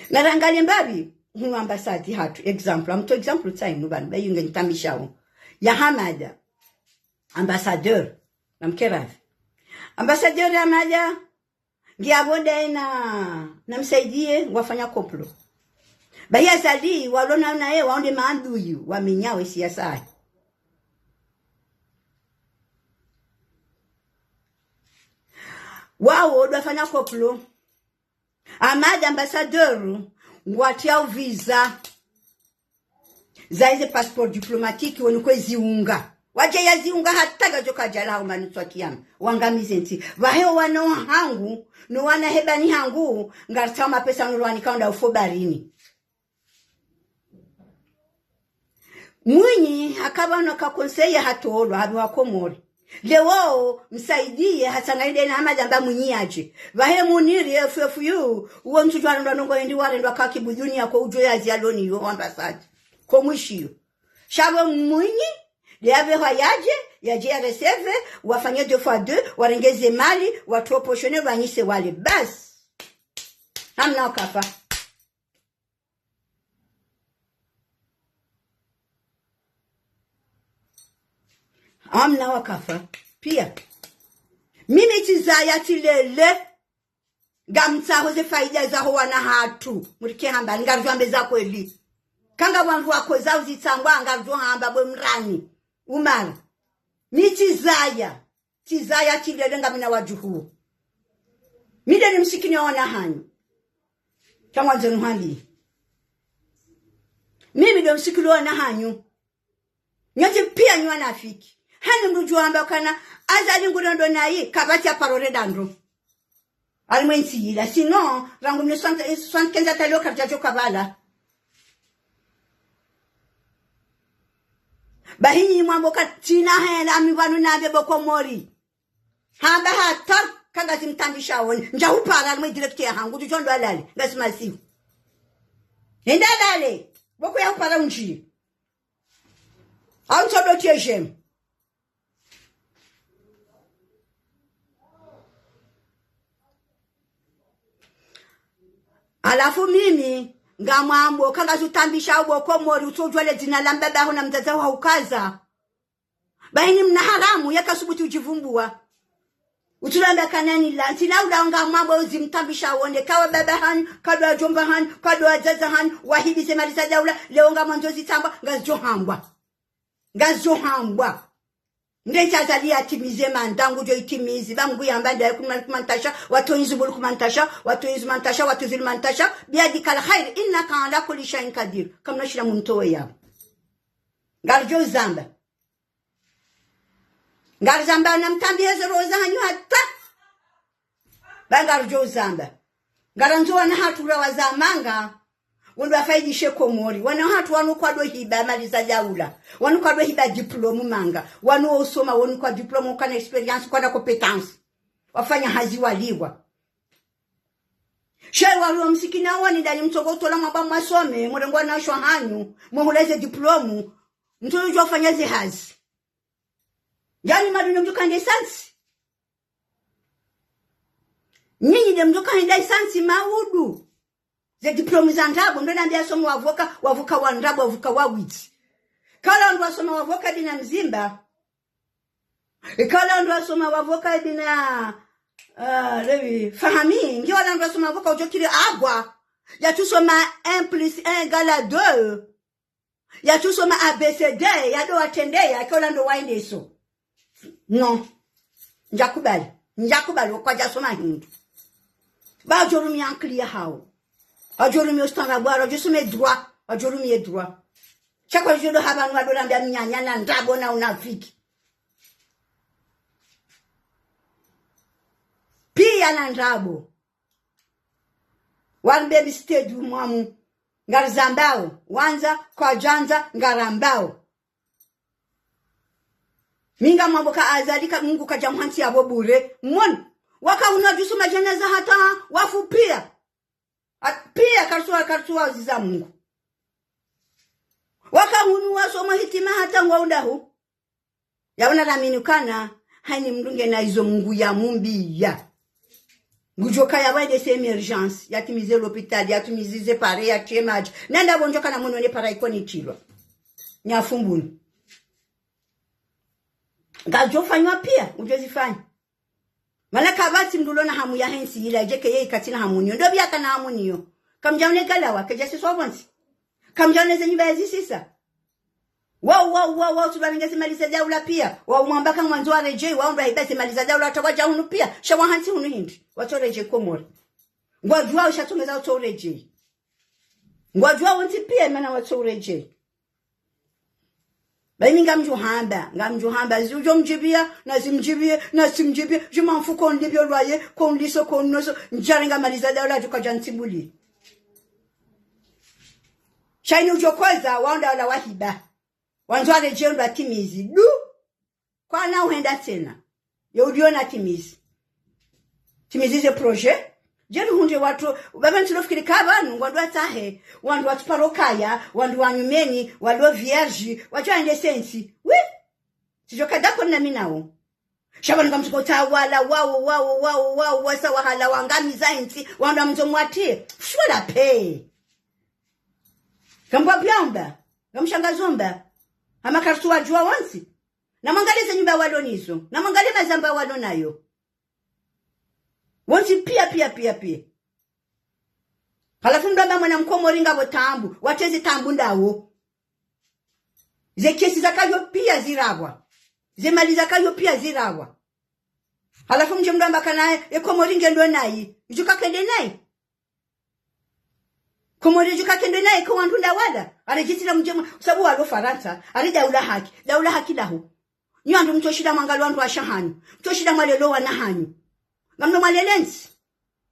Na rangalie mbapvi, hunu ambassade hatru, exemple, amto exemple tsayi nu pvanu, pvahe yunge nitambishao. Ya Hamada, ambassadeur, na mkeravi. Ambassadeur ya Hamada, ngiya pvo ndaye na, na Msaidie, wafanya complot. Pvahe Azali, walona naye, wao nde maadui, wamenyao ye siyasa yahe. Wao ndo wafanya complot. Hamada ambassadeur, ngwatriao visa. Zahe ze passeport diplomatique, wonu kwe ziunga. Wadje ya ziunga hata ngadjo kadjala hau manutswa kiyama. Wangamize ntsi. Pvahe wo wana hangu, no wana he bani hangu, ngaritsao mapesa no lwanika unda ufo baharini. Mwinyi, haka pvanu ka conseiller hatolwa, hapviwa Komori. Leo, Msaidie, hatsanga inde na Hamada amba Mwinyi yadje. Pvahe Muniri, F F U, uwo ntsudjo warendwa nongo endi warendwa ka kibuduni yako udjo ya ziyaloni yo ambassade. Ko mwishiyo. Sha pvo Mwinyi, nde yapvehwa yadje, yadje ya receve, wafanye deux fois deux, warenge ze mali, watroposhone, wanyise wale. Basi. Hamna wakafa. Hamna wakafa. Pia. Mimi tsizaya tsilele. Ngamtsaho ze faida zaho wana hatru. Murike hamba, ngaridjo amba za kweli. Kanga wandru wako zao zitsangwa, ngaridjo hamba bwe mrani. Umara. Mi tsizaya. Tsizaya tsilele ngamina wadjuhu. Mi nde ni msikini wa wana hanyu. Kamwandzo nuhali. Mimi ndo msikini wa wana hanyu. Nyontsi pia nyi wanafiki. Hani mdru djuwa amba kana, Azali ngurendo nayi, kapvatsi ya parole ndandro. Harimwa entsi yila. Sinon, rangu mille neuf cent soixante-quinze hata leo karidjadjo kapvala. Bahi nyi mwambo ka tsina hela mi pvanu nambe bo Komori. Hamba hata, kanga zimtambisha woni. Ndja hupara harimwa direct ya hangu, tu chondo halali, ngasi masihu. Enda halali, boko ya hupara undji. Au tsodo tiejem. Halafu mimi, ngamwambo, kanga zutambisha ubo Komori, utsodjuwa le dzina la mbaba haho na mdzadze haho haukaza. Bahi nyi mna haramu, yaka subuti udjivumbuwa. Utsulamba kana nila, ntsina ula ngamwambo uzimtambisha wonde, kawa baba hanyu, kadwa djomba hanyu, kadwa dzadze hanyu, wahibize mali za daula, leo ngamwandzo zitsambwa, ngazidjo hambwa. Ngazidjo hambwa. Nde ntsa Azali yatimize manda ngudjo itimizi, ba Mngu yamba ndaye kuma, kuma ntasha, watu inzu bulu kuma ntasha, watu inzu mantasha, watu zulu mantasha, biyadika alkhair, innaka ala kulli shay'in qadir. Kamna shila mntowe yapvo. Ngaridjo zamba. Ngarizamba na mtambi heze roho zahanyu hata. Ba ngaridjo zamba. Ngarandzo wana hatru ra wazamanga. Wendo wafaidishe Komori. Wana hatru wanu kwadjo hiba mali za daula. Wanu kwadjo hiba diplôme manga. Wanu usoma, wanu kwa diplôme, kwana expérience, kwana compétence. Wafanya hazi waliwa. Sha waliwa msikina wani ndani mtsongo utola mwamba mwasome, murengwa na shwa hanyu, muhuleze diplôme, mtsongo udjo fanya ze hazi. Yaani madunia mdjo kande sansi. Nyinyi nde mdjo kande sansi maudu. Ze diplôme za ndrabo, ndo nambi asoma wavoka, wavoka wa ndrabo, wavoka wa witi. Kala ndo asoma wavoka bina mzimba. Ikala ndo asoma wavoka bina, ah, lewi, fahami. Ngi wala ndo asoma wavoka udjokiri agwa. Yatsusoma un plus un égale à deux. Yatsusoma A B C D, yado watrende, yake ola ndo waendeso. Non. Ndjakubali. Ndjakubali, kwadjasoma hindru. Ba wadjorumia ankili yahawo. Wadjorumia ustaarabu, wadjosome droit, wadjorumie droit. Sha kwadjodo hapvanu wadolambia mnyanya na ndrabo na unafiki. Pia na ndrabo. Wanu baby stay du mwamu. Ngarizambao. Wandza, kwadjandza, ngarambao. Mi ngamwambo ka Azali ka Mungu kadjamuhantsi yapvo bure. Mwono. Waka hunu wadjusoma djanaza hata wafu pia. A-, pia kartsuwa, kartsuwa uziza Mungu. Waka hunu wasoma hitima hata ngwa udahu. Yaona ramini kana, haini mndru ngena izo Mungu yamumbia. Ngudjoka yawende ze émergence, yatimize lopitali, yatimize ze pare, yatie madji. Nanda pvo ndjoka na mwono ne para ikoni tilwa. Nyafumbuni. Ngazofanywa pia, udjozifanya. Mana kapvatsi mndru ulo na hamu yahe ntsi ila, idjeke ye ikatsina hamu niyo. Ndo pvi yakana hamu niyo. Kamdjaone galawa, kedjasiswa pvontsi. Kamdjaone ze nyumba yazisisa. Wao, wao, wao, wao, tsi pvanu ngasi mali za daula pia. Wao mwamba ka ngwandzo waredjei, wao ndo wahiba ze mali za daula hata wadja hunu pia. Sha wahantsi hunu hindri. Watsoredjei Komori. Ngwadjuwao sha tsongeza watsoredjei. Ngwadjuwao wontsi pia mana watsoredjei. Bayi mi ngamdjohamba, ngamdjohamba, zidjomdjibia, na zimdjibie, na zimdjibie, djuma mfuko ndipvio lwaye, ko ndiso, ko nnoso, ndjarenga mali za daula, djuka djantsimbuli. Sha ini udjokoza, wao ndo wala wahiba. Wandzo waredjei ndo watimizi. Du! Kwana uhenda tsena. Ye uliona timizi. Timizi ze projet. Djeli hundre wandru, pvapvo ntsi lofikiri ka pvanu, ngwandru watsahe, wandru watsuparo kaya, wandru wa nyumeni, walo vierge, watsoende ze ntsi. Oui! Tsidjoka d'accord na mi nawo. Sha pvanu ngamtsuko tawala, wao, wao, wao, wao, wasa wahala wangamiza ntsi, wandru wamdzo mwatie. Foutu-moi la paix. Ngambwa pia mba, ngamshangazo mba, hama kartsuwadjuwa wontsi. Na mwangalie ze nyumba walo nizo. Na mwangalie mazamba walo nayo. Wontsi pia, pia, pia, pia. Halafu mndru amba mwana mkomori ngapvo taabu. Watreze taabu ndawo. Ze kesi zakayo pia zirapvwa. Ze mali zakayo pia zirapvwa. Halafu mdje mndru amba kana ye Komori ngendo nayi. Idjo kakende nayi. Komori djuka kendo naye ko wandru nda wala. Aredjitira mdjema, sabu walo Farantsa, ari daula haki, daula haki laho. Nyi wandru mtsoshinda mwangalie wandru washe hanyu, mtsoshinda mwalele wana hanyu. Ngamno mwalele ntsi.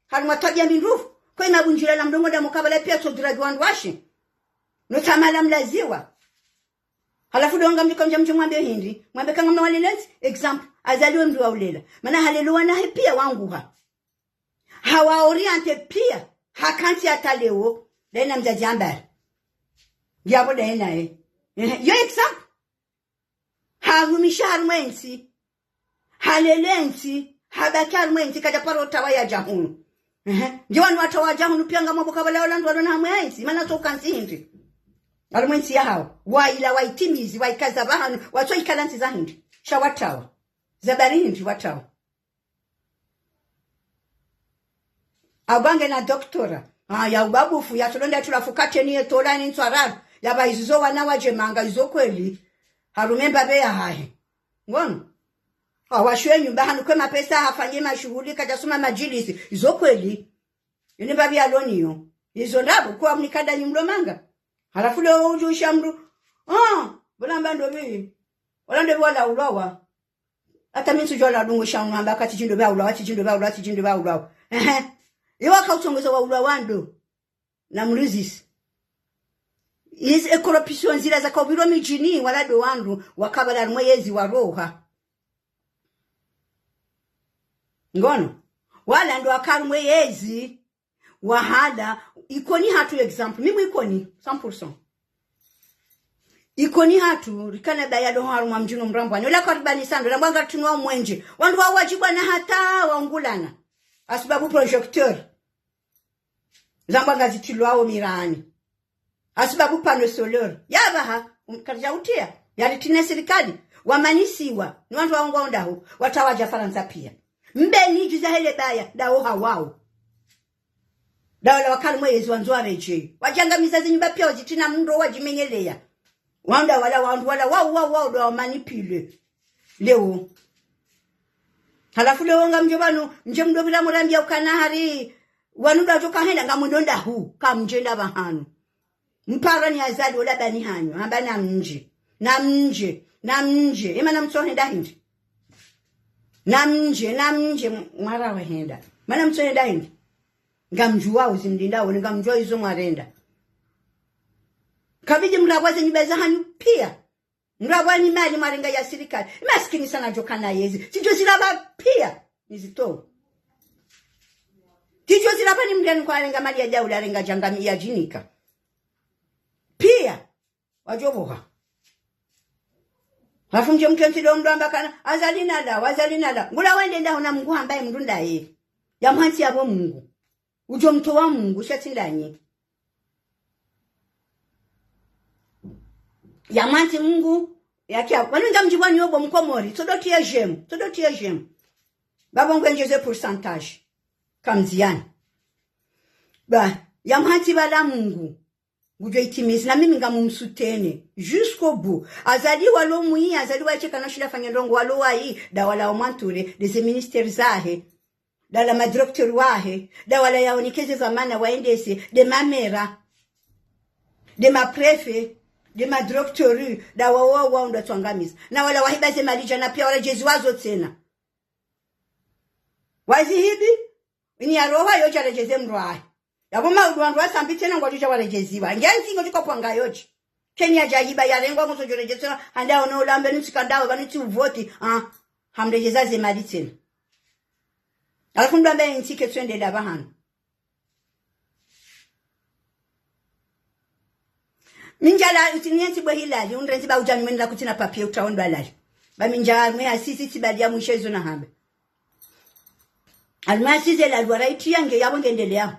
Harimwa twabiya mbi ndrufu, ko ina bundjira la mdrongo nda mukabala piya tsodragi wandru washe. No tamala mlaziwa. Halafu ndo ngamdjo kamdja mdje mwambe hindri, mwambe ka ngamno mwalele ntsi, exemple, Azali we mndru wa ulela. Mana halele wana he piya wanguha. Hawa orienté piya, hakantsi hata leo, daye na mdzadze ambari. Ngiapvo daye naye. Ehe, yo exemple. Harumisha harimwa entsi. Halele entsi. Habaki harimwa entsi, kadja paro tawa yadja hunu. Ehe. Nge wanu watawa wadja hunu piya ngamwambo kabala wala ndo walo na hamu ya entsi. Mana tso ukantsi hindri. Harimwa entsi yahawo. Waila, waitimizi, waikaza pvahanu, watso ikala ntsi za hindri. Sha watawa. Za bari hindri watawa. Agwange na doctorat. Ah, ya ubabufu, ya tolonda tulafu kateni ye tola ni ntswararu. Ya ba izo zo wana wadje manga izo kweli. Harume mbapvi ya hahe. Ngono. Awashwe nyumba hanu kwe mapesa hafanye mashuhuli kadja soma madjilisi. Izo kweli. Yini mbapvi ya loniyo. Izo ndrabo kwa mnikada nyumlo manga. Halafu leo udjo usha mndru. Ah, bola mba ndo pvi. Wala ndo pvi wala ulawa. Hata mi ntsudjuwa la dungu sha unu hamba ka tsidjindo pvya ulawa, tsidjindo pvya ulawa, tsidjindo pvya ulawa. Ehe. Iwa ka utsongeza wa ulawa ndo. Na mrizisi. Izi e corruption zila zaka upvirwa midjini, wala ndo wandru, wakabala harimwa yezi waroha. Ngono. Wala ndo waka harimwa yezi. Wahala, Ikoni hatru exemple, mimi Ikoni, cent pour cent. Ikoni hatru, rikana baya ndo harumwa mdji unu mrambwani. Ola kwa ribani sando, rambwa ngaritunwa mwenje. Wandru wa wadjibwa na hata waungulana. Hasibabu projecteur. Zambwa ngazitilwawo mirani. Hasibabu panneau solaire. Ya pvaha, um, karidja utiya. Yaritrine sirikali. Wamanisiwa. Ni wandru waungwa ondaho. Watawadja Farantsa piya. Mbeni djuza hele baya. Ndawo hawawo. Dawala wakali mwezi wandzo waredjeyi. Wadjangamiza zinyumba piya wazitrina mndro wadjimenyeleya. Wandru wala, wandru wala, wau, wau, wau, ndo wamanipulé. Leo. Halafu leo ngamdjo pvanu, mdje mdopvira murambiya ukana hari, wanu ndo wadjo kahenda, ngamwendo ndahu, kamdjenda pvahanu. Mpara ni Azali, ola bani hanyu, hamba namdje, namdje, namdje, ema namtsohenda hindri. Namdje, namdje, mwara wahenda. Mana mtsohenda hindri. Ngamdjuwao zimlindao, ngamdjuwao izo mwarenda. Kapvidji mrapvwa zenyumba zahanyu piya. Mrapvwa ni mali mwarenga ya sirikali. Masikini sana djo kana yezi. Tsidjo zirapva piya. Nizitowe. Tsidjo zirapva ni mndru nikwarenga mali ya daula arenga djangamiya djinika. Piya. Wadjo pvoha. Halafu mdje mtrentsi ndo mndru amba kana, Azali nala, Azali nala. Ngula wende ndaho na Mungu hambaye mndru ndaye. Yamhantsi yapvo Mungu. Udjo mtowa Mungu, sha tsi ndanyi. Yamhantsi Mungu, yakiya. Wanu ngamdjipvwa ni yobo mkomori, tsodo tiye j'aime, tsodo tiye j'aime. Babo ngwendjeze pourcentage. Kamziyani. Ba, yamhantsi pvala Mungu. Ngudjo itimizi, na mimi ngamumsoutenir. Jusqu'au bout. Azali walo mwi, Azali waye kana shinda fanya ndrongo walo wayi, dawala wamwantouré, nde ze ministère zahe, dawala madocteur wahe, dawala yaonekeze pvamana waendese, nde mamaire, nde mapréfet, nde madocteur, dawa wao wao ndo watswangamiza. Na wala wahiba ze mali djana piya waredjeziwa zo tsena. Wazihibi, ini ya roha yo djaredjeze mndru wahe. Yapvo maudu wandru wasambi tsena ngwadjo dja waredjeziwa. Nge ntsi ngodjo kapvwa ngayo dji. Kenya djahiba yarengwa ngudjo djoredjeza, handa ono ulambe nutsi kandao, pvanu tsi uvoti. Ah, hamredjeza ze mali tsena. Halafu mndru ambe ntsi ketsu endelea pvahanu. Mi ndjala, utsi nientsi bwe hilali, unrentsi ba udja nimenela kutsina papier utaondwa lali. Ba mi ndja mwe asizi tsi bali ya mwisho izo na hambe. Almasize la lwara itiya nge yapvo ngendeleyao.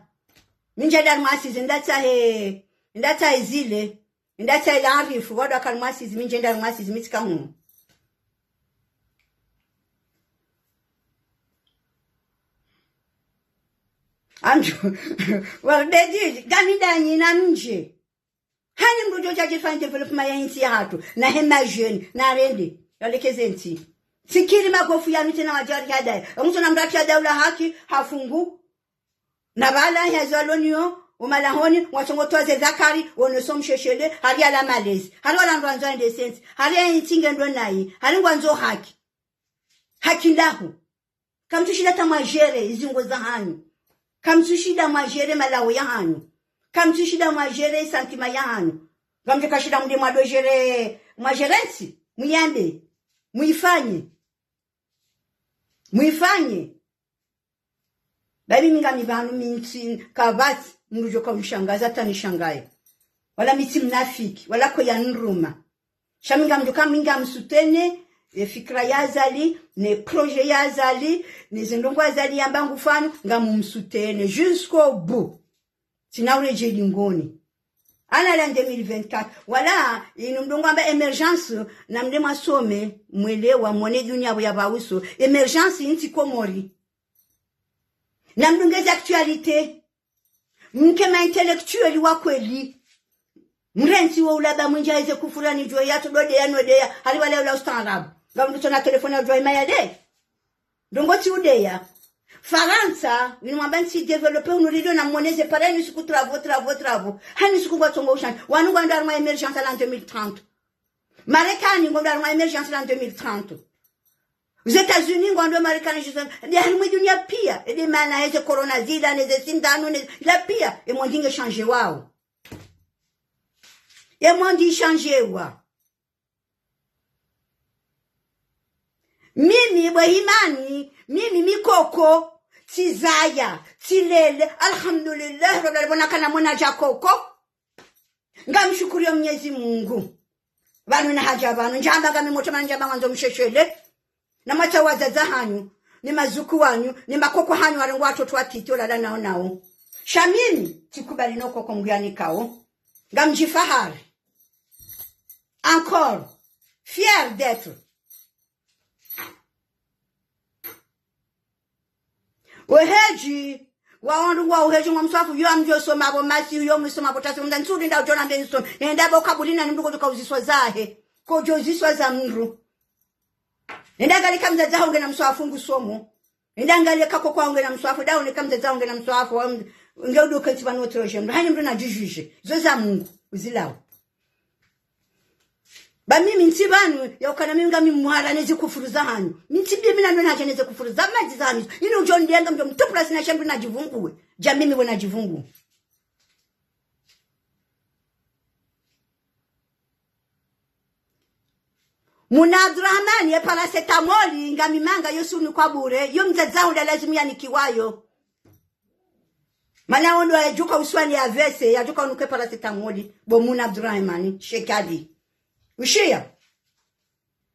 Mi ndjenda almasize ndatsahe, ndatsahe zile, ndatsahe la arifu, wandru waka almasize, mi ndjenda almasize, mi tsika hunu. Andjo, wardedidi, ngami ndanyi namdje. Hani mndru djo djadjifanya développement ya intsi yahatru, na hema jeune, na rende, yalekeze ntsi. Tsikiri magofu yanu tsena wadjari hadaye. Ngutsona mndru ati hadaye ula haki, hafungu. Na pvala ya zaloniyo, umalahoni, watsongo twaze zakari, wono so msheshele, hari ala malezi. Hari wala ndo wandzo ende sensi. Hari ya intsi ngendo nayi. Hari ngwandzo haki. Haki ndahu. Kamtsushinda ta mwa gérer izingo zahanyu. Kamtsushinda mwa gérer malawo yahanyu. Kamtsushinda mwa gérer sentiment yahanyu. Ngamdjo kashinda mndru mwa do gérer, mwa gérer ntsi. Muyambe. Muyifanye. Muyifanye. Babi mi ngami pvanu mi ntsi kapvatsi, mndru djo kaunishangaza, ta nishangaye. Wala mi tsi mnafiki, wala ko ya niruma. Sha mi ngamdjo ka mi ngamsoutenir, e fikira ya Azali, ne projet ya Azali, ne zindrongo Azali yamba ngufanyo, ngamumsoutenir, jusqu'au bout. Tsina uredjei dingoni. Ana la deux mille vingt-quatre. Wala, inu mndrongo amba émergence, na mndru mwasome, mwelewa, mwone dunia pvo ya pvauso. Émergence, intsi Komori. Na mdungeze actualité. Mke ma intellectuel wa kweli. Mrentsi wo ulaba mwindji heze kufura ni djo ya to do deya no deya. Hari wala ula ustaarabu. Ngamdru tsona téléphone ya djo ima ya de. Ndrongo tsi udeya. Farantsa, inu mwamba ntsi développé unu rido na mwoneze pare ni suku travaux, travaux, travaux. Hani suku ngwatsongo ushani. Wanu ngwandro harimwa émergence la deux mille trente. Marekani ngwandro harimwa émergence la deux mille trente. Aux États-Unis ngwandro Marekani, je sais, nde harimwa dunia piya, ede mana heze corona zila, neze sindano, ne, la piya, e monde nge changé wao. E monde changé wa. Mimi, bwe himani, mimi mi koko, tsizaya, tsilele, alhamdulillah, rabbil alamin, bona kana mwana dja koko. Ngamshukuriyo Mnyezi Mungu. Pvanu na hadja pvanu, ndjamba ngami motama ndjamba ngwandzo msheshele. Na mwatsa wadzadze hanyu, ni mazuku wanyu, ni makoko hanyu, warengo watoto watiti, olala nao nao. Sha mimi, tsikubali no koko mngu yanikao. Ngamdjifahari. Encore, fier d'être. Wehedji, Wao wandru ngwao hesho mwa mswafu, yo amdjo soma pvo masi, yo msoma pvo tasi, mndru ntsuri nda udjo nambe nisome. Enda pvo kaburi na ni mndru kodjo kauziswa zahe. Kodjo uziswa za mndru. Enda angalia ka mdzadze waho ngena mswafu ngusomo. Enda angalia ka koko waho ngena mswafu, enda one ka mdzadze waho ngena mswafu, wa mdz-, nge udo kentsi pvanu wotroje mndru. Hani mndru nadjidjudje. Zo za Mungu, uzilawe. Ba mimi ntsi pvanu, ya ukana mimi ngami mwara neze kufuru za hanyu. Mi ntsi pvi mi na mimi nadja neze kufuru za madji za hanyu. Inu udjo ndienga mdjo mtupula sina sha mndru nadjivunguwe. Dja mimi pvo nadjivunguwe. Muna Abdurahmani, ye paracetamol, ngami manga yo sunu kwa bure, yo mdzadze waho nda lazimu yanikiwayo. Mana ondo yadjuka uswali ya vese, yadjuka unuke paracetamol, bo Muna Abdurahmani, shekali. Ushiya?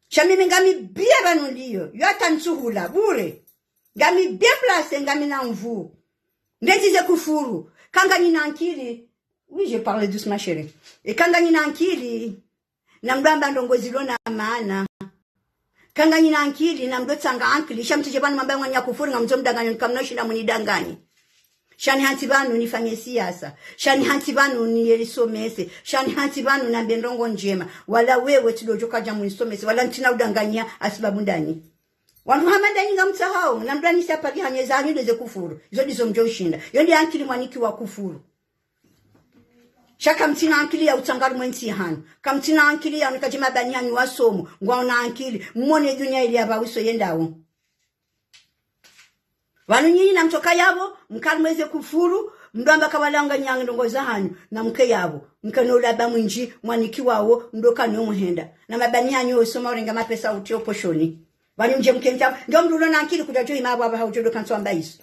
Sha mimi ngami bie pvanu ndiyo, yo hata ntsuhula, bure. Ngami bie place, ngami na nvu. Ndezize kufuru, ka nganyina ankili. Oui, je parle doucement, chérie. E ka nganyina ankili, na mdru amba ndrongo zilo na maana. Ka nganyina ankili, na mdru tsanga ankili. Sha mtsidje pvanu mwambe ngwanya kufuru, ngamdzo mdanganya, kamna ushinda munidanganye. Sha nihantsi pvanu nifanye siasa. Sha nihantsi pvanu niyelisomese. Sha nihantsi pvanu nambe ndrongo ndjema. Wala wewe tsidjo djo kadja munisomese. Wala ntsina udanganya hasibabu ndanyi. Wandru hama ndanyi ngamtsahao, na mdru anisa pvali hanyeza hanyu ndeze kufuru. Izo ndizo mdjo ushinda. Yo nde ankili mwanikiwa kufuru. Sha kamtsina ankili ya utsanga harumwa entsi hanyu. Kamtsina ankili ya unika dje mabani hanyu wasomo. Ngwaona ankili. Mwone dunia ili ya pvawiso yendao. Pvanu nyinyi na mtsoka yapvo, mka harumwa eze kufuru, mdru amba ka wala nganyina ndrongo za hanyu, na mke yapvo, mke no ulaba mwindji, mwanikiwawo, mdru ka no muhenda. Na mabani hanyu wosoma urenga mapesa utriyo poshoni. Pvanu ndje mke ntsa, ndo mdru ulo na ankili kudja djo hima apvo apvaha udjo do kantsu amba iso.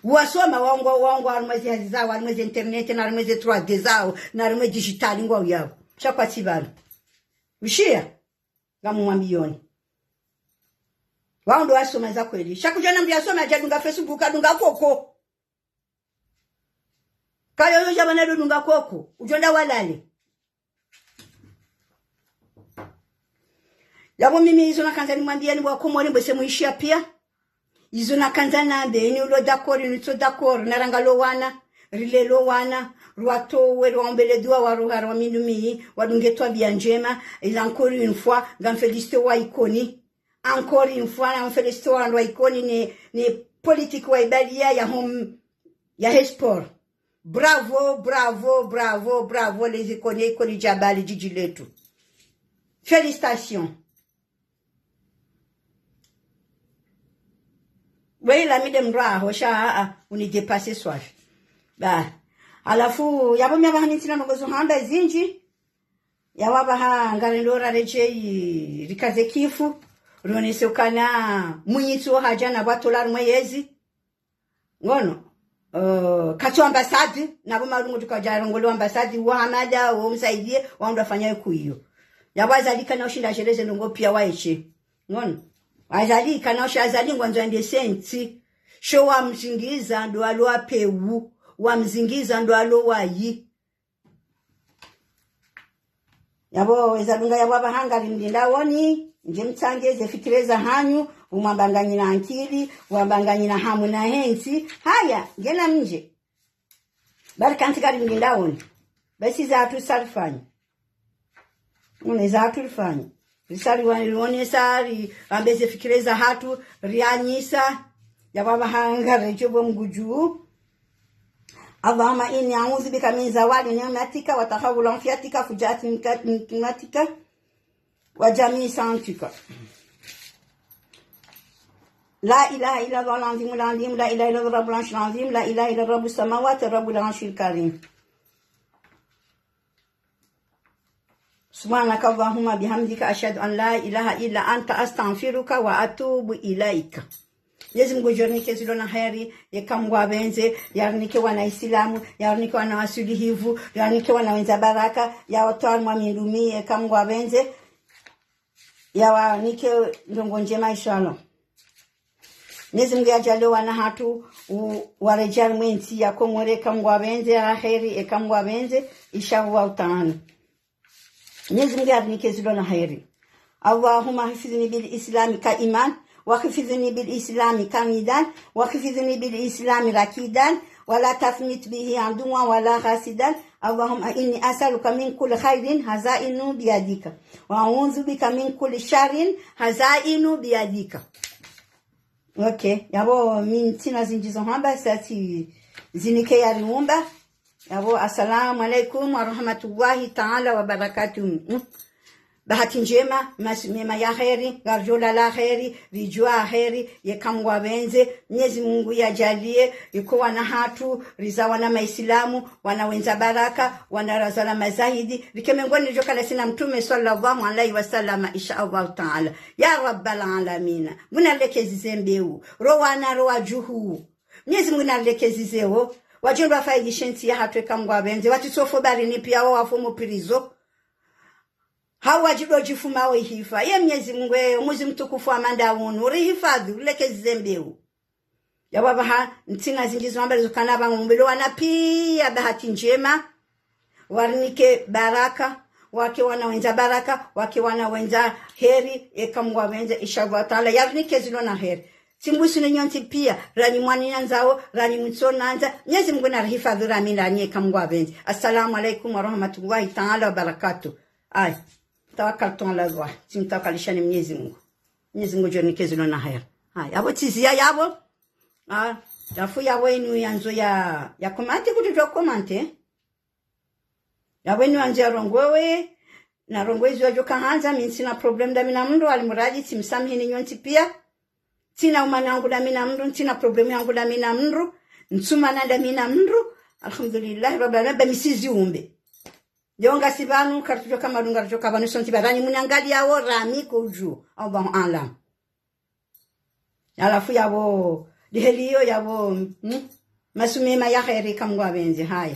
Wasoma, wao ngwa, wao ngwa harumwa ezi hazi zao, harumwa ezi internet, na harumwa ezi trois D zao, na harumwa ezi digital ngwao yapvo. Sha kwatsi pvanu. Ushiya? Ngamumwambiyoni. Wao ndo wasoma za kweli. Sha kudjana mdru yasoma yadja dunga Facebook, adunga koko. Ka yoyo dja pvanu ndo dunga koko. Udjo nda walale. Yapvo mimi izo nakandza nimwambiyeni bo Wakomori mbwese mwishiya pia. Izo nakandza nambe, ini ulo d'accord, ini utso d'accord, narangalo wana, rilelo wana, rwatowe, rwaombele dua, waroha, rwamindumi, wadunge twabiya ndjema, et encore une fois, ngam félicité wa Ikoni. Encore une fois, ngam félicité wandru wa Ikoni ne, ne politique wa ibaliya ya hom, ya he sport. Bravo, bravo, bravo, bravo, les Ikonais, Ikoni Djabali, djidji letru. Félicitations. Weyi la mi nde mdru waho, sha, a, a, uni dépassé swafi. Ba. Halafu, yapvo mi apvaha mi ntsina ndrongo zo hamba zindji. Yapvo apvaha ngarendo raredjeyi rikaze kifu. Rionese ukana mwinyitsi wo hadja na pvwatola harumwa yezi. Ngono, eh, katso ambassade, na pvo marungu tuka dja rongole ambassade, wa Hamada, wa msaidiye, wa mdru afanya yiku iyo. Yapvo Azali kana ushinda asheleze ndrongo pia waeshe. Ngono. Azali kana usha Azali ngwandzo yende sentsi. Sho wamzingiza ndo alo wa pewu. Wamzingiza ndo alo wayi. Yapvo eza dunga yapvo apvaha ngarimlindawoni, ndje mtsange ze fikira za hanyu, umwamba nganyina ankili, umwamba nganyina hamu na hentsi. Haya, ngena mdje. Bari kantsi ngarimlindawoni. Basi za hatru sarifanya. Une za hatru rifanya. Risari wa-, rionesa, ri-, ambe ze fikira za hatru, rianyisa. Yapvo apvaha ngaredjeyi bo Mngu dju. اللهم إني أعوذ بك من زوال نعمتك وتحول عافيتك وفجأة نك-، نقمتك وجميع سخطك. لا إله إلا الله العظيم العليم، لا إله إلا الله رب العرش العظيم، لا إله إلا رب السماوات رب العرش الكريم. سبحانك اللهم بحمدك، أشهد أن لا إله إلا أنت، أستغفرك وأتوب إليك. Mwenyezi Mungu yarinike zilo na heri, yeka Mungu apvendze, yarinike wana Islamu, yarinike wana wasulihivu, yarinike wana wendza baraka, yawatowe harumwa mindumi, yeka Mungu apvendze, yawanike ndrongo ndjema, inshallah. Mwenyezi Mungu yadjaaliye wana hatru, u-, waredjeyi harumwa entsi ya Komori, yeka Mungu apvendze, ya heri, yeka Mungu apvendze, inshallah taala. Mwenyezi Mungu yarinike zilo na heri. اللهم احفظني بالإسلام قائما واحفظني بالإسلام قائدا، واحفظني بالإسلام راكدا، ولا تثمت به عدوا ولا حاسدا. اللهم إني أسألك من كل خير خزائنه بيدك، وأعوذ بك من كل شر خزائنه بيدك. Ok, yapvo mi ntsina zindji zo hamba, sha tsi zinike yariumba. Yapvo, assalamu alaikum warahmatullahi taala wabarakatuh. Mm. Bahati ndjema, masihu mema ya heri, ngaridjo lala heri, ridjuwa heri, yeka Mngu yapvendze, Mnyezi Mungu yadjaaliye, yiko wana hatru, rizalwa na Maislamu, wana wendza baraka, wana razalwa mazahidi, rike mengoni ridjo kala sina Mtrume swallallahu alaihi wasallam, insha Allahu taala. Ya Rabbal alamina, Mngu narilekezize mbeu, ro wana ro wadjuhu. Mnyezi Mungu narilekezize wo, wadjo ndo wafaidishe ntsi ya hatru yeka Mngu yapvendze, watsitsofo baharini piya wo wafo mo prison. Hau wadjo ndo djifuma wo ihifa. Ye Mnyezi Mungu, ye mwezi mtukufu wa manda unu, urihifadhwi, urilekezize mbeu. Yapvo apvaha, ntsina zindji zo hamba, lezo kana pvangu mbilo wana piya bahati ndjema. Warinike baraka, wake wana wendza baraka, wake wana wendza heri, yeka Mngu yapvendze, insha Allahu taala, yarinike zilo na heri. Tsimbusu ni nyontsi piya, ranyi mwaniyandzao, ranyi mtsonandza, Mnyezi Mungu narihifadhwi rami nanyi yeka Mngu yapvendze. Assalamu alaikum warahmatullahi taala wabarakatuh. Aya, tawakkaltu ala Allah, tsimtawakalisha ni Mnyezi Mungu. Mnyezi Mungu djorinike zilo na heri. Aya, yapvo tsiziya yapvo. Ah, halafu yapvo inu yandzo ya, ya commenter, kutsudjuwa commenter. Yapvo inu yandzo ya rongowe, na rongowe izo yadjo kahandza, mi ntsina problème ndami na mndru, alimuradi, tsimsamihini nyontsi piya. Ntsina umana wangu ndami na mndru, ntsina problème yangu ndami na mndru, ntsumana ndami na mndru, alhamdulillahi rabbil alamin, ba mi siziumbe. Leo ngasi pvanu, karitsudjoka malu ngaridjoka pvanu sontsi ba ranyi muniangaliyao, rami ko udju, Allahu alam. Halafu yapvo, liheli iyo yapvo, mm, masihu mema ya heri yeka Mngu yapvendze, haya.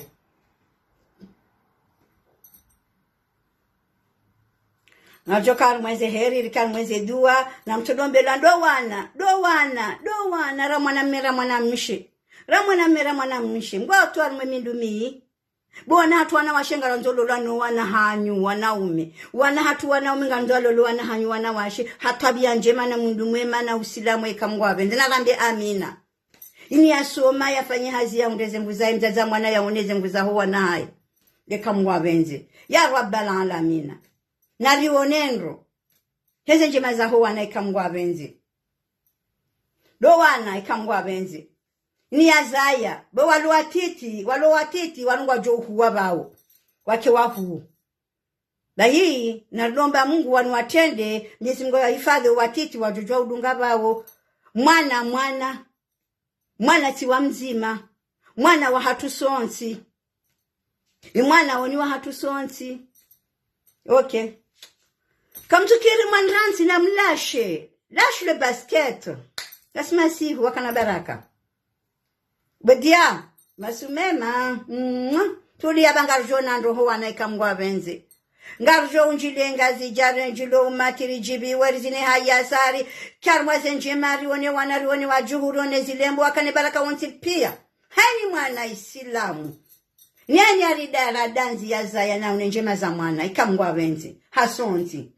Ngaridjo kaya harimwa ze heri, rike harimwa ze dua, na mtsodombela ndo wana, ndo wana, ndo wana, ra mwanamme, ra mwanamshe. Ra mwanamme, ra mwanamshe. Mngu yatru harimwa mindru miyi. Bo wana hatru wanawashe ngarandzo lolwa no wana hanyu wanaume. Wana hatru wanaume ngarandzo lolwa wana hanyu wanawashe. Ha twabiya ndjema na mwendo mwema na usilamu yeka Mngu yapvendze. Narambe amina. Ini yasoma, yafanye hazi, yahundre ze nvuu zahe, mdzadze mwana yahundre ze nvuu zaho wana hahe. Yeka Mngu yapvendze. Ya Rabbal alamina. Narione ndro. Heze ndjema zaho wana yeka Mngu yapvendze. Ndo wana yeka Mngu yapvendze. Ini yazaya, bo walo watiti, walo watiti, wanu ngwadjo uhuwa pvao. Wake wahuu. Bahi, narilomba Mungu wanu watrende, Mnyezi Mungu yahifadhwi watiti wadjodjuwa udunga pvao. Mwana, mwana. Mwana tsi wa mdzima. Mwana wahatru sontsi. Ye mwana wo ni wahatru sontsi. Ok. Kamtsukiri mwandzani na mlashe. Lâche le basket. Ngasi masihu wakana baraka. Bedia, masihu mema. Mwah. Tuliya ba ngaridjo ona ndro ho wana yeka Mngu yapvendze. Ngaridjo undjile Ngazidja rendjilo umakiri djibiwe rizine haya sari. Harimwa ze ndjema rione wana rione wadjuhu rione zilembo wakane baraka wontsi piya. Hanyi mwana isilamu. Nyanyi aridara dandzi yazaya na une ndjema za mwana, yeka Mngu yapvendze. Ha sontsi.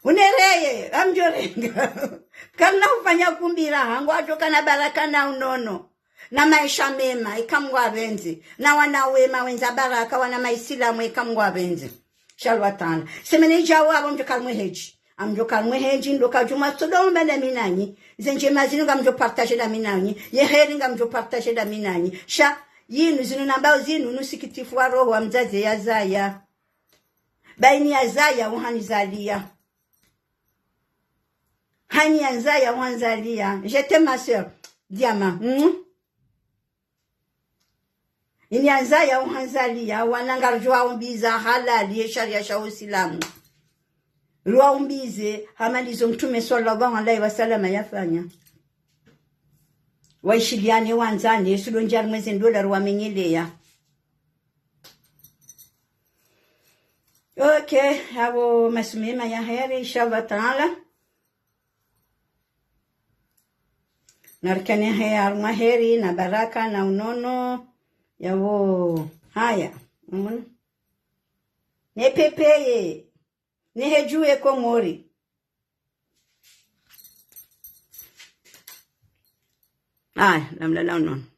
Unereye, ngamdjorenga. Karina ufanya kumbira, hangu wadjokana baraka na unono. Na maesha mema, yeka Mngu yapvendze. Na wana wema, wendza baraka, wana maisilamu, yeka Mngu yapvendze. Insha Allahu taala. Semaine idjao apvo ngamdjoka harimwa hedji. Ngamdjoka harimwa hedji, ndo ka djumwa tsodomba ndami nanyi. Ze ndjema zinu ngamdjo partager ndami nanyi. Ye heri ngamdjo partager ndami nanyi. Sha, yinu zinu nambao zinu, ni usikitifu wa roho wa mdzadze yazaya. Ba ini yazaya, uhanizaliya. Hanyi yazaya, uhanizaliya. Je t'aime, ma sœur. Diama. Mm? Ini yazaya, uhanizaliya. Wana ngaridjo waumbiza halali, ye sharia sha usilamu. Riwaumbize, hama ndizo Mtrume swallallahu alaihi wasallam yafanya. Waishiliane, wandzane, sudo ndjari mweze ndola ruwamenyeleya. Ok, apvo masihu mema ya heri, insha Allahu taala. Narikane he harimwa heri, na baraka, na unono, yapvo, haya, mm. Ne pepeye. Nehedjuwe Komori. Aya, namlala unono.